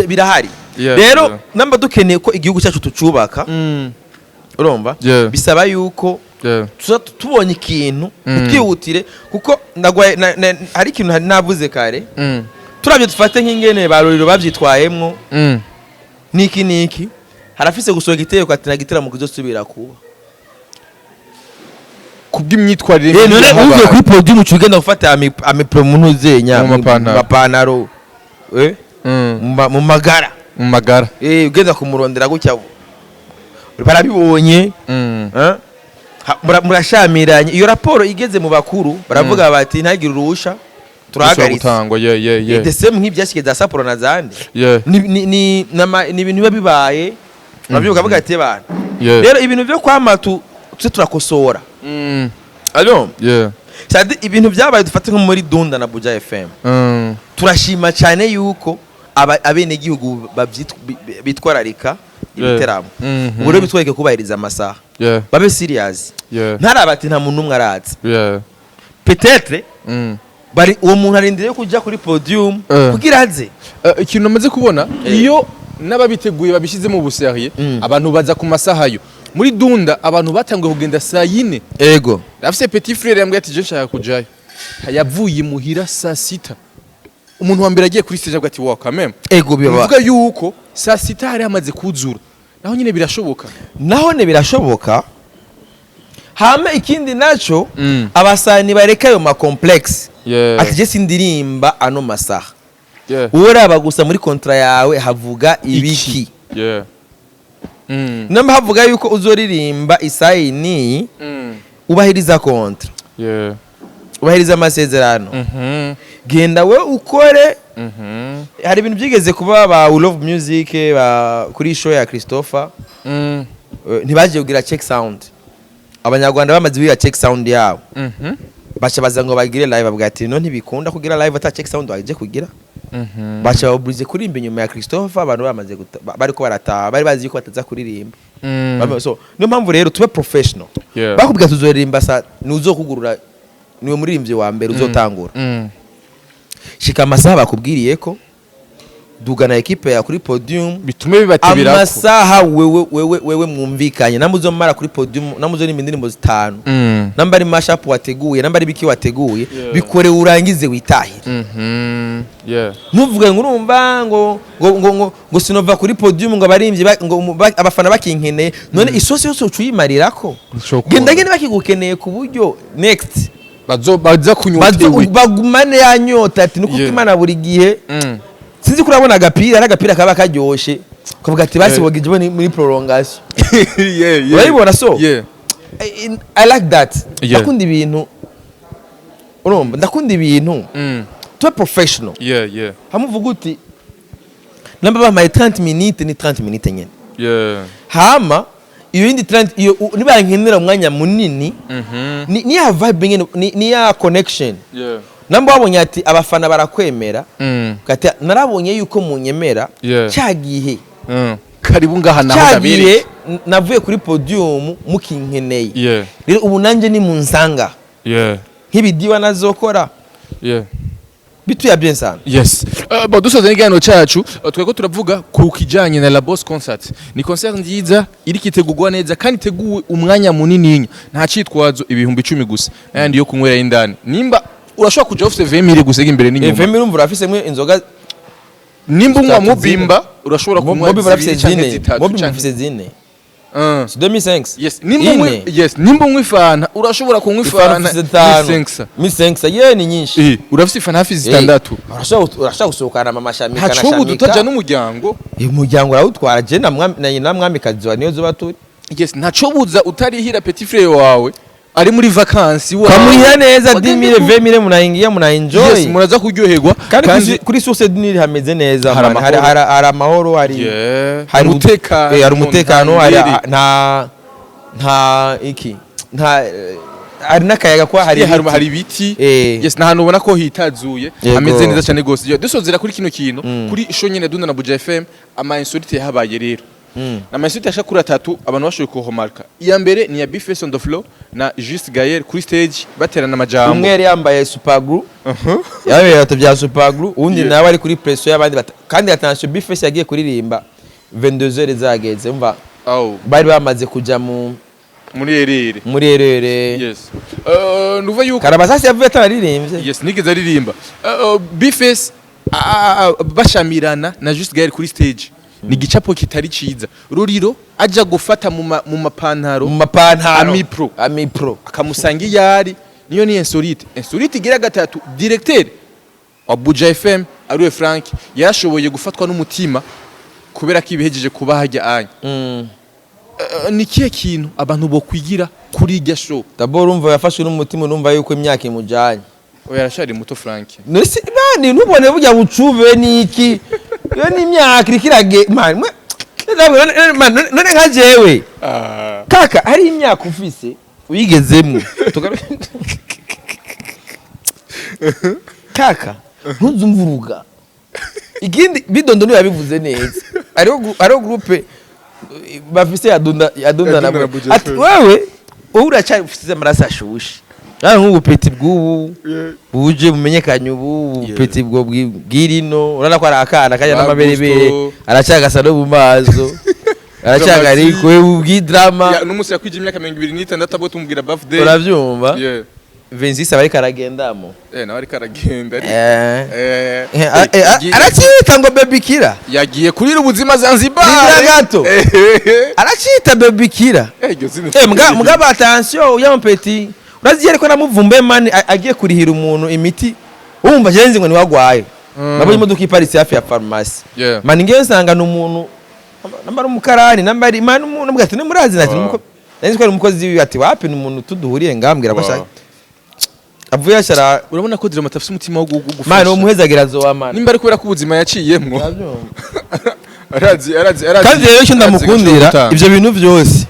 S1: birahari. Rero namba dukeneye ko igihugu cyacu tucubaka, urumva, bisaba yuko tuza tubonye ikintu twihutire, kuko ndagwaye hari ikintu hari navuze kare. Turabye dufate nk'ingene ba Roriro bavyitwayemwo, niki niki, harafise gusohoka itegeko ati nta gitaramo kizosubira kuba
S2: Kubw'imyitwarire
S1: Eh,
S2: mibi
S1: none
S2: yahabaye.
S1: uvuye kuri podium uca ugenda gufata amipro mu ntuzenya
S2: Mu mapantaro.
S1: mu mapantaro, mu magara.
S2: Mu magara.
S1: Ugenda kumurondera gutya, barabibonye. Eh? Murashamiranye. Iyo raporo igeze mu bakuru, baravuga bati ntagire uruhusha, turahagaritse.
S2: Gutangwa, yeah.
S1: The same nk'ibyashikiye za Saporo na zande. Ni ibintu biba bibaye, urabyuka bavuga ati bana. Rero ibintu byo kwama tuze turakosora. Alo. C'est ibintu byabaye, dufate nko muri Dunda na Buja FM. Turashima cyane yuko abenegihugu bitwararika ibiteramo. Ubu rero bitwereke kubahiriza amasaha. Babe serious. Ntaraba ati nta muntu n'umwe araza. Peut-être bari uwo muntu arindiriye kuja kuri podium kugira aze.
S2: Ikintu namaze kubona, iyo n'ababiteguye babishyize mu busérieux, abantu baza ku masaha yo muri Dunda, abantu batanguye kugenda saa 4. Afise petit frère yambwiye ati je nshaka kujayo, yavuye muhira saa 6. Umuntu wa mbere agiye kuri stage avuga ati wa quand même.
S1: Ego, biba.
S2: Bivuga yuko saa 6 hari hamaze kuzura, naho nyine birashoboka.
S1: Naho ne birashoboka. Hama ikindi naco, abasani bareka ayo macomplexe ati je sindirimba ano masaha. Wowe raba gusa muri contrat yawe havuga ibiki. Namba havuga yuko uzoririmba isaha iyi n'iyi, ubahiriza contrat, ubahiriza amasezerano. Genda we ukore. Hari ibintu byigeze kuba, ba We Love Music, ba kuri show ya Christopher. Ntibagiye kugira check sound. Abanyarwanda bamaze kugira check sound yabo, baca baza ngo bagire live, bavuga ati no ntibikunda kugira live ata check sound waje kugira. Baca baburize kuririmba inyuma ya Christopher, abantu bamaze bariko barataha, bari bazi yuko bataza kuririmba. So niyo mpamvu rero tube professional. Bakubwira tuzoririmba sa nuzokugurura, niwe muririmbyi wa mbere uzotangura. Shika amasaha bakubwiriye ko dugana ekipe ya kuri podium.
S2: Bitume bibatebirako.
S1: Amasaha wewe mwumvikanye, namwe uzomara kuri podium, namwe uzoririmba indirimbo zitanu, namba ari mashup wateguye, namba ari biki wateguye, bikore urangize witahire. Ntuvuge ngo urumva ngo sinova kuri podium ngo abarimvyi ngo abafana bakinkeneye. None isosi yose ucuyimarirako?
S2: Nshobora.
S1: Genda genda, bakigukeneye ku buryo next
S2: bazo baza kunyotewe.
S1: Bagumane ya nyota ati nuko Imana buri gihe. Sinzi ko urabona agapira, ari agapira kaba karyoshe, ukavuga ati basi bogije muri prolongation. Urabibona so?
S2: Yeah.
S1: I like that. Ndakunda ibintu, urumva, ndakunda ibintu tube professional. Hamwe uvuga uti namba bampaye 30 minutes, ni 30 minutes nyene. Hama iyo yindi 30 iyo nibankenera umwanya munini, ni ya vibe nyene, ni ya connection. Namba wabonye ati abafana barakwemera, ugati narabonye yuko munyemera cya gihe.
S2: Karibu ngaha naho
S1: Cya gihe
S2: ndabereke.
S1: navuye kuri podium mukinkeneye. Rero ubu nanjye ni munsanga nk'ibidiwa nazokora bituya bien sana.
S2: Yes. Bon, dusoza n'ikiganiro cyacu, twego turavuga ku kijanye na La Boss Concert. Ni concert nziza iriko itegurwa neza kandi iteguwe umwanya munini. Nta citwazo, 10,000 gusa. N'ayandi yo kunywera indani. Nimba urashobora kuja ufise 20 000 gusa imbere n'inyuma.
S1: Fm urumva urafisemwe inzoga.
S2: Nimba unywa
S1: Zitatu.
S2: mubimba, urashobora kunywa
S1: Mobi barafise
S2: zibiri canke
S1: zine.
S2: zitatu.
S1: Mobi mufise zine. 2005.
S2: Yes, nimba unywa
S1: Ine.
S2: yes, nimba unywa ifanta, urashobora kunywa
S1: Ifanta
S2: ifanta
S1: ufise zitanu.
S2: 1500.
S1: 1500 ye ni nyinshi.
S2: Urafise ifanta hafi zitandatu.
S1: Urashobora gusohokana mama shamika na
S2: Ntaco
S1: shamika.
S2: utaja n'umuryango.
S1: Umuryango urawutwara, je na mwami na mwamikazi wa niyo zuba turi.
S2: Yes, ntaco buza utarihira petit frère wawe ari muri vacances wawe.
S1: Kamuhira neza.
S2: Wagende
S1: 10 000, 20 000, munaingia, munaenjoy.
S2: Yes, muraza kuryoherwa.
S1: Kandi kuri source du Nil hameze neza.
S2: Hari
S1: Man. Hari
S2: amahoro.
S1: hari amahoro, hari hari
S2: umutekano.
S1: hari umutekano, hari
S2: ntangere.
S1: Nta iki, nta hari n'akayaga kwa hari
S2: hari
S1: ibiti.
S2: hari ibiti. Yes, n'ahantu ubona ko hitazuye, hameze neza cyane gose. Yeah, dusozera kuri kino kintu, kuri show nyene Dunda na Buja FM, ama insolite yahabaye rero. Ama insolite ashaka kuri atatu abantu bashoboye kuhomarka. Iya mbere ni ya Bface on the floor na Just Gaël kuri stage baterana amajambo.
S1: Umwe yari yambaye super glue, yambaye ibirato bya super glue, uwundi nawe ari kuri pression y'abandi kandi attention, Bface yagiye kuririmba 22h zageze, umva, bari bamaze kuja mu
S2: muri erere.
S1: Muri erere.
S2: Yes, nuva yuko
S1: Karabasasi yavuye atararirimbye.
S2: Yes, nigeze aririmba. Bface bashamirana na Just Gaël kuri stage, ni igicapo kitari ciza. Ruriro aja gufata mu mapantaro.
S1: Mu mapantaro.
S2: Amipro.
S1: Amipro.
S2: Akamusanga iyo ari, niyo ni insolite. Insolite igira gatatu, directeur wa Buja FM ariwe Frank yarashoboye gufatwa n'umutima. Kubera ko ibihejeje kuba hajya anya. Ni kihe kintu abantu bokwigira kuri irya show?
S1: D'abord urumva yafashwe n'umutima, urumva yuko imyaka imujanye.
S2: Oya, arashari muto, Frank.
S1: None bani ntubone burya bucube niki, iyo ni imyaka iriko irage man man, none nka jewe kaka, hari imyaka ufise uyigezemwo. Kaka, ntuzumvuruga ikindi bidondo niyo yabivuze neza. Hariho groupe bafise ya Dunda, ya Dunda na
S2: ya Dunda na
S1: Buja.
S2: Buja
S1: Ati
S2: Fm.
S1: wewe wowe uracyari ufise amaraso ashushe. Nawe nk'ubu petit bw'ubu buje bumenyekanye ubu petit bwo bw'irino, urabona ko ari akana kajya
S2: Ba
S1: n'amaberebere.
S2: Gusto.
S1: Aracyagasa no mu maso, aracyagari kwe bw'idrama.
S2: Ya, n'umunsi yakwije imyaka 26 abo tumubwira birthday.
S1: Urabyumva?
S2: Yeah.
S1: 26 aba ariko aragendamo.
S2: Eh, nawe ariko aragenda.
S1: Aracyita ngo baby killer.
S2: Yagiye kurira ubuzima Zanzibar.
S1: Nizira gato. Aracyita baby killer.
S2: Iryo zina.
S1: Mugabo attention, uya petit urazi ariko namuvumbe man, agiye kurihira umuntu imiti, wumva jenzi ngo niwagwaye. Nabonye imodoka iparitse hafi ya farumasi. Man, ngewe nsanga ni umuntu namba ari umukarani, namba ari man umuntu mbwa ati nimurazi nati nari nzi ko ari umukozi wiwe, ati wapi, ni umuntu tuduhuriye ngambwira ko ashaka avuye ashara.
S2: Urabona ko Drama afite umutima wo gufasha.
S1: Man, uwo muhezagira azowa man.
S2: Nimba ari kubera ko ubuzima yaciyemwo.
S1: Urabyumva?
S2: Arazi, arazi, arazi.
S1: Kandi rero icyo
S2: arazi
S1: ndamukundira
S2: agaciro.
S1: Ibyo bintu byose,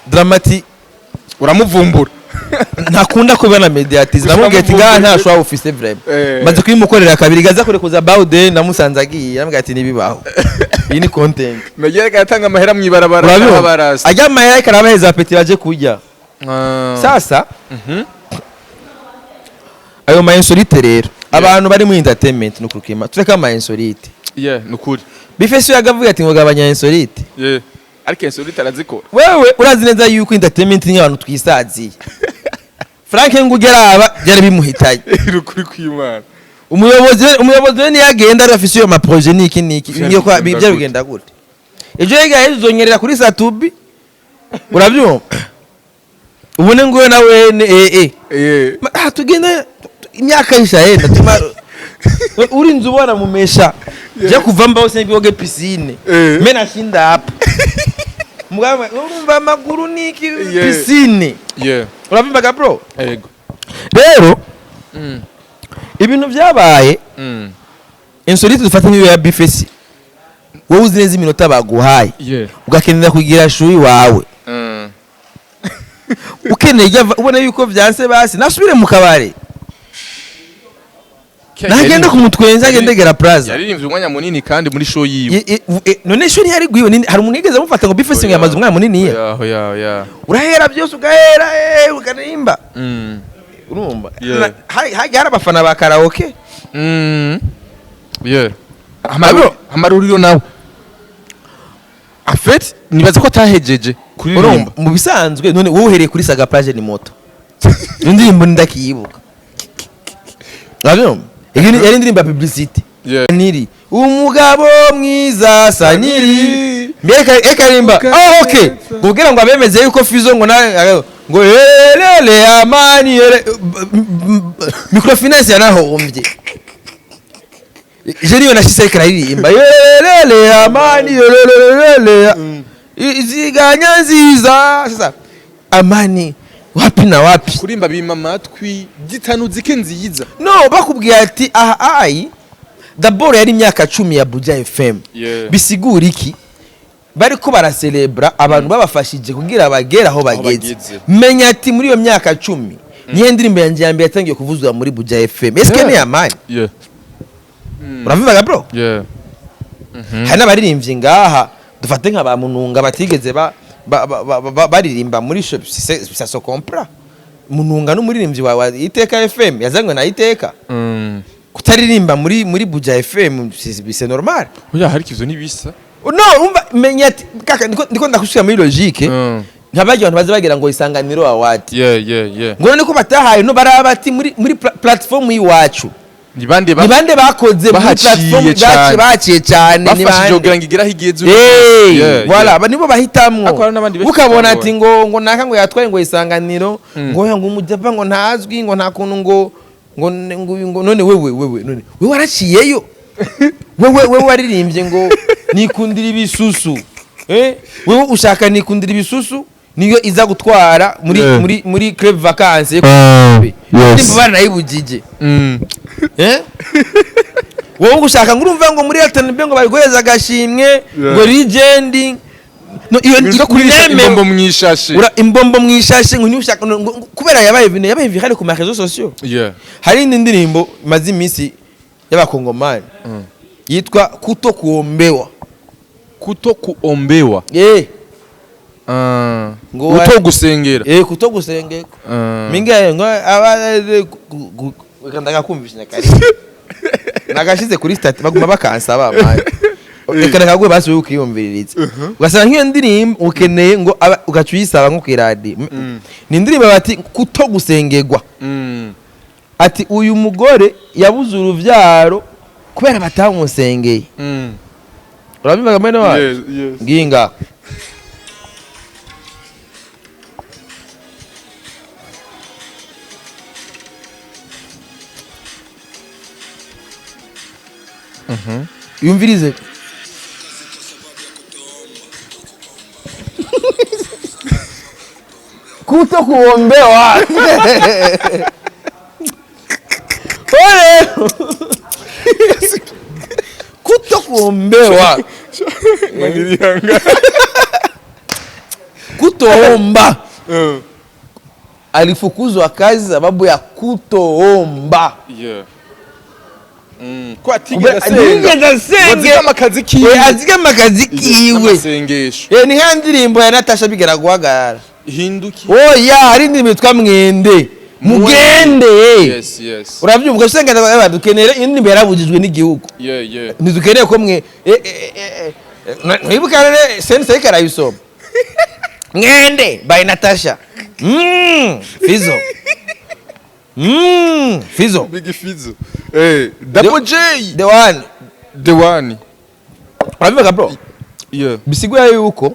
S1: Dramati
S2: Uramuvumbura.
S1: Ntakunda kubona médiatisé. Namubwiye ati ngaha ntashobora ufise vraiment. Maze kubimukorera kabiri, gaza kurekuza Bawden, namusanze agiye, namubwiye ati ntibibaho, iyi ni content.
S2: Nagiye atanga amahera mw'ibarabara.
S1: Urabyumva?
S2: Abarasi.
S1: Ajya amahera ariko arabaheza petit baje kurya. Sasa ayo ma insolite rero, abantu bari muri entertainment no kurukima, tureka ama insolite.
S2: Yeah, nukuri.
S1: Bifeso yagavuga ati ngo gabanya insolite.
S2: Yeah. Ariko insolite arazikora.
S1: Wewe urazi neza yuko entertainment ni abantu twisaziye. Frank Ngugeraba byari bimuhitanye.
S2: Nukuri kw'Imana.
S1: Umuyobozi we niyagenda ari afise iyo ma projet niki niki.
S2: Vyari
S1: Niyo kwa
S2: bigenda
S1: ibyo
S2: gute?
S1: bigenda gute ejo yega ejo uzonyerera kuri Satubi, urabyumva? Ubone nguyo nawe ne tugenda imyaka yishahenda tuma urinze ubona mumesha je kuva mbaho sinibwoge piscine. Me nashinda hapa. Mugabo urumva amaguru niki, piscine. Urabyumvaga bro?
S2: Ego.
S1: Rero ibintu byabaye insolite, dufate nk'iyo ya Bifesi, wowe uzi neza iminota baguhaye, ugakenera kugira shuri wawe, ukeneye ubona yuko byanse, basi nasubire mu kabare, nagende ku mutwenzi, agende gera plaza.
S2: Yaririmbye umwanya munini kandi muri show yiwe.
S1: None shuri yari gwiwe, hari umuntu yigeze amufata ngo Bifesi ngo yamaze umwanya munini ye?
S2: Oya, oya, oya.
S1: Urahera byose ugahera, ukaririmba. Urumva? Hari abafana ba karaoke.
S2: Yeah. Amaruriro nawe. En fait, nibaza ko atahejeje kuririmba.
S1: Urumva mu bisanzwe none wowe uhereye kuri Saga Plage ni moto, iyo ndirimbo ndakiyibuka, urabyumva? Yari indirimbo ya publicité. Niri umugabo mwiza Saniri mbere ekarimba. Oh, okay, kugira ngo abemeze yuko Fizo ngo na ngo elele amani ele microfinance yanahombye. Je niyo nashise kararirimba elele amani elele iziganya nziza. Sasa amani wapi na wapi?
S2: Kurimba bima amatwi gitanu zike nziza.
S1: No bakubwiye ati aha ai d'abord yari imyaka 10 ya Buja FM. Bisigura iki? Bariko baracelebra abantu babafashije kugira bagere aho bageze.
S2: Bageze.
S1: Menya ati muri iyo myaka 10 niyo ndirimbo yanjye ya mbere yatangiye kuvuzwa muri Buja FM. Eske ni amani? Urabivuga bro?
S2: Yeah.
S1: Hari n'abaririmbyi ngaha, dufate nka ba Mununga, batigeze baririmba muri show, ça se comprend. Mununga n'umuririmbyi wa Iteka FM, yazanywe na Iteka. Kutaririmba muri Buja FM c'est normal.
S2: Oya, hariko ivyo ntibisa.
S1: No umva, menya ati kaka ndiko ndakushira muri logique nkabagira abantu baza bagira ngo Isanganiro Award
S2: Yeah.
S1: ngo none ko batahaye no baraba bati muri platform y'iwacu
S2: Ni bande
S1: ni bande bakoze muri
S2: bahaciye
S1: platform
S2: cane.
S1: Baciye cyane ni
S2: bafashije
S1: bande?
S2: kugira ngo igere aho igeze.
S1: Voilà, nibo bahitamwo.
S2: Ariko hari n'abandi benshi
S1: ukabona
S2: batabonye.
S1: ati ngo naka ngo yatwaye ngo Isanganiro, ngo oya, ngo umujapa ngo ntazwi, ngo nta kuntu ngo none wewe none wewe waraciyeyo, wewe waririmbye ngo Nikundira ibisusu. Wewe ushaka nikundira ibisusu niyo iza gutwara muri muri club vacances? Ndimba baranayibujije. Wowe ushaka ngo urumva ngo muri Elton B ngo babiguhereza agashimwe ngo legend, no iyo
S2: Ibintu kurisha imbombo mwishashe.
S1: Ura imbombo mwishashe ngo ntushaka kubera yabaye ibintu yabaye viral ku ma réseaux sociaux. Hari indi ndirimbo imaze iminsi y'abakongomani yitwa Kuto Kuombewa.
S2: Kuto kuombewa.
S1: Ngo
S2: Kuto gusengera.
S1: Kuto gusengera. Minga ngo aba ndagakumvisha nyakari nagashize kuri statut, baguma bakansaba mani reka nakaguhe basi wowe ukiyumviririza, ugasanga nk'iyo ndirimbo ukeneye ngo ugaca uyisaba nko kw'iradiyo. Ni indirimbo bati kuto gusengerwa. Ati uyu mugore yabuze uruvyaro kubera batamusengeye. Urabivuga mwene wacu?
S2: Yes.
S1: Ngiyi ngaho. Yumvirize. Kuto kuombewa. Ole! Kuto kuombewa.
S2: Maniriyanga.
S1: Kutoomba. Alifukuzwa kazi sababu ya kutoomba.
S2: Ko atigeze asenga.
S1: Atigeze asenga.
S2: Azigama akazi kiwe.
S1: Azigama akazi kiwe.
S2: N'amasengesho.
S1: Ni nka ndirimbo ya Natasha bigera guhagarara.
S2: Hinduki.
S1: Oya, hari indirimbo yitwa Mwende. Mugende.
S2: Yes.
S1: Urabyumva usenga ndabaga dukeneye indirimbo yarabujijwe n'igihugu. Ntidukeneye ko mwe ntibuka rero sense arayisoma. Mwende by Natasha. Fizo. Fizo.
S2: Big Fizo. Double J.
S1: The one.
S2: The one.
S1: Urabivuga bro?
S2: Yeah.
S1: Bisigura yuko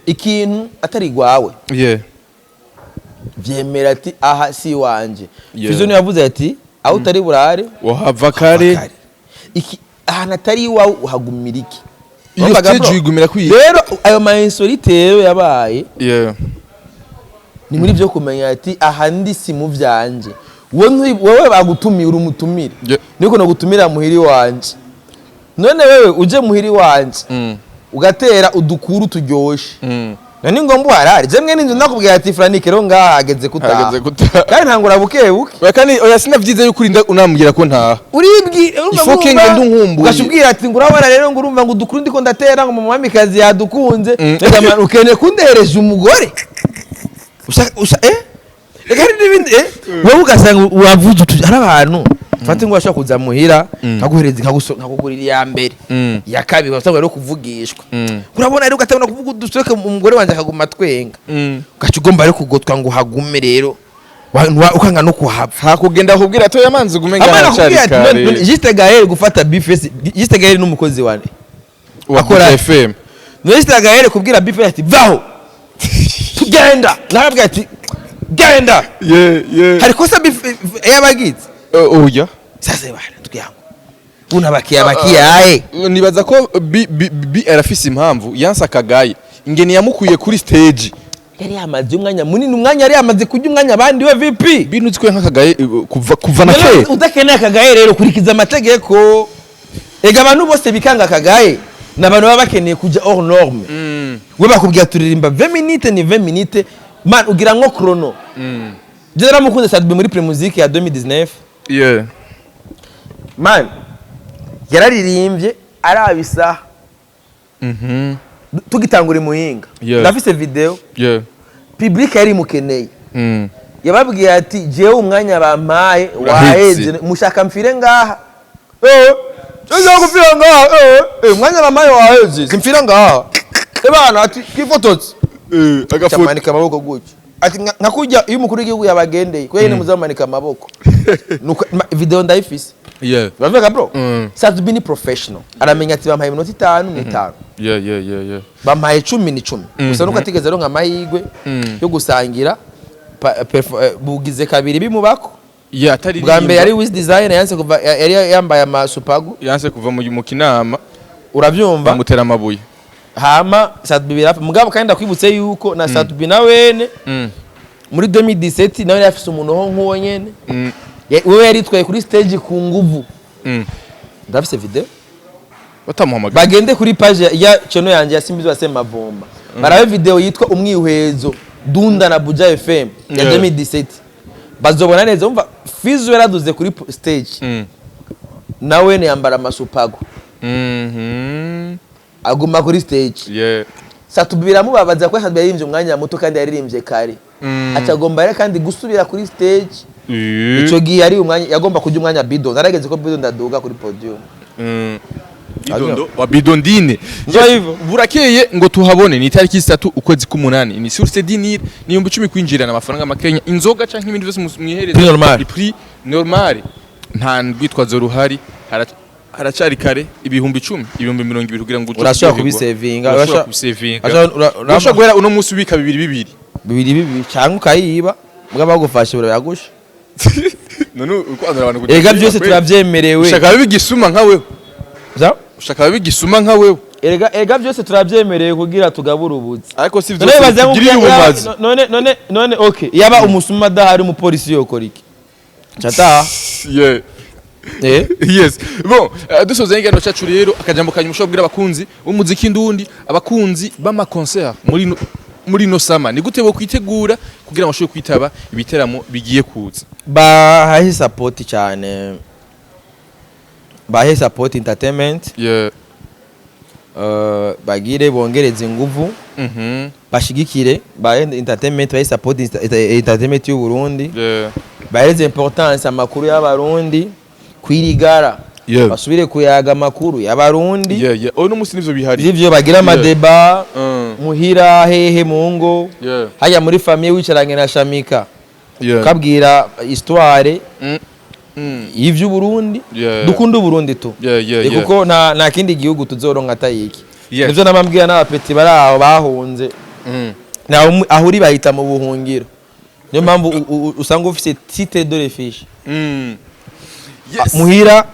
S1: ikintu atari gwawe. Vyemera ati aha si wanje. Fizo niwe yavuze ati aho utari burare
S2: wahava kare.
S1: Iki ahantu atari iwawe uhagumira iki?
S2: Iyo
S1: Urumvaga
S2: stage
S1: bro?
S2: uyigumira kwiye.
S1: Rero ayo ma insolite rero yabaye ni muri byo kumenya ati aha ndi si mu vyanje. Wowe bagutumiye uri umutumire. Niko no gutumira muhiri wanje. None wewe uje muhiri wanje ugatera udukuru turyoshe. None ngomba uharare. Je mwene inzu ndakubwira ati Frank rero ngaha hageze kutaha.
S2: Hageze gutaha.
S1: Kandi ntangura buke buke.
S2: Oya kandi oya sinavyize yuko urinda unambwira ko ntaha.
S1: Uribwira, urumva
S2: Ifoke
S1: ngumva,
S2: ngende unkumbuye.
S1: ugashubwira ati ngo urabona rero ngo urumva ngo udukuru ndiko ndatera ngo mwamikazi yadukunze. Reka man, ukeneye kundehereje umugore. Ushaka, usha? Reka hari n'ibindi? Wowe ugasanga uravuze utu, hari abantu fate ngo bashobora kuza muhira, nkaguhereza, nkakugurira iya mbere, iya kabiri, ugasanga rero kuvugishwa. Urabona rero ugatabona kuvuga udusoke umugore wanje akaguma atwenga. Ugaca ugomba rero kugotwa ngo uhagume rero. Ukanga no kuhava.
S2: Hakugenda akubwira ati oya manzi ugume ngaha
S1: Amana
S2: haracyari
S1: akubwira ati,
S2: kare.
S1: none, Juste Gaël gufata Bface, Juste Gaël n'umukozi wanje.
S2: Wa
S1: Akora
S2: Buja FM.
S1: Juste Gaël kubwira Bface ati vaho. Tugenda. Narabwira ati genda.
S2: Yeah.
S1: Hari kosa Bface yabagize.
S2: Oya.
S1: Sasa bana tukiyango. Una bakia bakia aye.
S2: Nibaza ko B arafise impamvu yansa kagaye. Ingeni yamukuye kuri stage.
S1: Yari yamaze umwanya munini, umwanya yari yamaze kurya umwanya abandi we VP.
S2: Bintu twe nk'akagaye kuva na kera.
S1: Udakeneye akagaye rero kurikiza amategeko. Ega abantu bose bikanga akagaye ni abantu baba bakeneye kuja hors norme. We bakubwira turirimba 20 minutes ni 20 minutes, man ugira nko chrono. Je naramukunze Sadbi muri Primusic ya 2019. Man yararirimbye araba isaha. Tugitangura imuhinga. Ndafise video. Public yari imukeneye. Yababwiye ati jewe umwanya bampaye
S2: Urahetse.
S1: waheze, mushaka mfire ngaha. Ejo gupfira ngaha. Umwanya bampaye waheze, simfira ngaha. Bana ati kifototse.
S2: Agafoto.
S1: Cyamanika amaboko gutyo. Ati nka kurya iyo umukuru w'igihugu yabagendeye, kubera nyine muzamanika amaboko. Nuko video ndayifise. Uravuga bro? Sadbi ni professional. Aramenya ati bampaye iminota 5 ni 5. Bampaye 10 ni 10. Gusa nuko atigeze aronka amahirwe yo gusangira bugize kabiri bimubako.
S2: Yeah, atari
S1: Bwa mbere yari Wiz Design, yanse kuva, yari yambaye amasupagu.
S2: Yanse kuva mu kinama.
S1: Uravyumva?
S2: Bamutera amabuye.
S1: Hama Sat-B birapfa. Mugabo kandi ndakwibutse yuko na Sat-B na wene muri 2017 nawe yari afise umuntu ho nk'uwo nyene. Wewe yaritwaye kuri stage ku nguvu. Ndafise video.
S2: Batamuhamagaye.
S1: Bagende kuri page ya channel yanjye ya Simbizi wa Semavumba, barabe video yitwa Umwihwezo Dunda na Buja FM ya 2017, bazobona neza. Umva, Fizo yaraduze kuri stage, nawe yambara amasupago, aguma kuri stage. Sat-B biramubabaza ko Sat-B yaririmbye umwanya muto kandi yaririmbye kare. Acagomba rero kandi gusubira kuri stage. Ico gihe yari umwanya yagomba kujya umwanya Bido, narageze ko Bido ndaduga kuri podium.
S2: Bidondo wa Bidondine.
S1: Nzo hivyo.
S2: Burakeye ngo tuhabone, ni itariki 3 ukwezi k'umunani, ni Source du Nil, ni 10,000 kwinjirana, amafaranga makenya, inzoga canke ibindi byose mwihereza.
S1: Prix normal.
S2: Ni prix normal, nta rwitwazo ruhari. Haracari kare, 10,000, 20,000 kugira ngo uje
S1: Urashobora
S2: kuryoherwa.
S1: kubisevinga.
S2: Urashobora kubisevinga, urashobora guhera uno munsi ubika bibiri bibiri.
S1: Bibiri bibiri cyangwa ukayiba, mbwa bagufashe burayagusha.
S2: None uriko abantu kugira
S1: Erega byose turabyemerewe.
S2: Ushaka bigisuma nka wewe.
S1: Za?
S2: Ushaka bigisuma nka wewe.
S1: Erega byose turabyemerewe kugira tugabure ubuzi.
S2: Ariko si
S1: None
S2: vyose
S1: baza
S2: bigirira ubumazi.
S1: None okay, yaba umusuma adahari umupolisi yokora iki? Chata. Eh.
S2: Yes, bon, dusoza ikiganiro cyacu rero, akajambo kanyuma ushobora kubwira abakunzi b'umuziki ndundi, abakunzi b'ama concert muri no sama, ni gute bo kwitegura kugira ngo bashobore kwitaba ibiteramo bigiye kuza?
S1: Bahahe support cyane, bahe support entertainment. Bagire bongereze inguvu, bashigikire, bahe entertainment, bahe support entertainment y'u Burundi, bahereze importance amakuru y'abarundi kwirigara, basubire kuyaga amakuru y'abarundi.
S2: Yeah, uno munsi nivyo bihari.
S1: Ivyo bagira amadeba muhira, hehe, mu ngo, hajya muri famille, wicaranye na Shamika, ukabwira histoire y'ivy'Uburundi. Dukunda Uburundi tu. Kuko nta kindi gihugu tuzoronka atayiki. Nivyo namambwira n'abapeti bari aho bahunze. Naho aho uri bahita mu buhungiro, niyo mpamvu usanga ufise titre de refuge.
S2: Yes.
S1: Muhira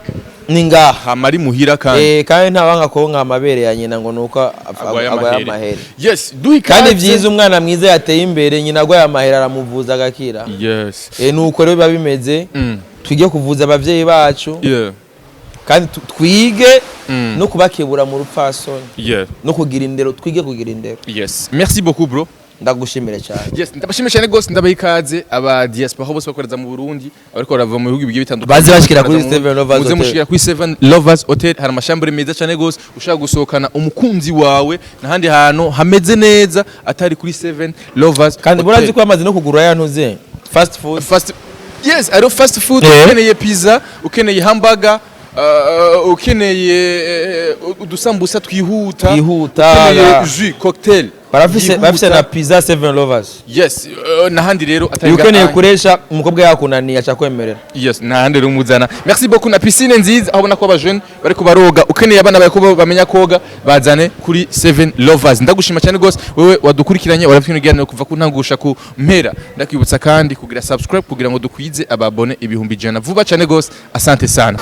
S1: ni ngaha.
S2: Hamari muhira kandi.
S1: Eh, kandi ntawanga konka amabere ya nyina ngo nuko
S2: agwaye
S1: agwaye
S2: amahere.
S1: amahere.
S2: Yes, duha
S1: Kandi
S2: ikaze.
S1: vyiza, umwana mwiza yateye imbere, nyina agwaye amahere aramuvuza agakira. Eh, nuko rero biba bimeze. Twige kuvuza abavyeyi bacu, kandi twige no kubakebura mu rupfasoni, no kugira indero, twige kugira indero.
S2: Yes, merci beaucoup, bro.
S1: Ndagushimire cyane.
S2: Yes, ndabashimiye cyane gose, ndabaha ikaze aba diaspora bose bakoreza mu Burundi, abariko barava mu bihugu bigiye bitandukanye.
S1: Baze bashikira kuri
S2: Baraza
S1: Seven Lovers
S2: muze
S1: Hotel.
S2: Mushikira kuri Seven Lovers Hotel, hari amashambure meza cyane gose. Ushaka gusohokana umukunzi wawe n'ahandi hantu hameze neza atari kuri Seven Lovers
S1: Kandi
S2: Hotel.
S1: burazi ko bamaze no kugura ya ntuze fast food.
S2: Fast, yes, ariho fast food. Ukeneye pizza, ukeneye hamburger, ukeneye udusambusa twihuta,
S1: Twihuta,
S2: ukeneye jus cocktail
S1: barafise
S2: yihuta.
S1: Bafise na pizza Seven Lovers.
S2: Yes, n'ahandi rero atari
S1: Iyo ukeneye kuresha umukobwa yakunaniye aca kwemerera.
S2: Yes, n'ahandi rero muzana. Merci beaucoup. Na piscine nziza, aho ubona ko abajene bariko baroga. Ukeneye abana bariko bamenya koga, bazane kuri Seven Lovers. Ndagushima cyane gose wewe wadukurikiranye, warafite ikiganiro kuva ku ntangusha ku mpera. Ndakwibutsa kandi kugira subscribe kugira ngo dukwize ababone 100,000 vuba cyane gose. Asante sana.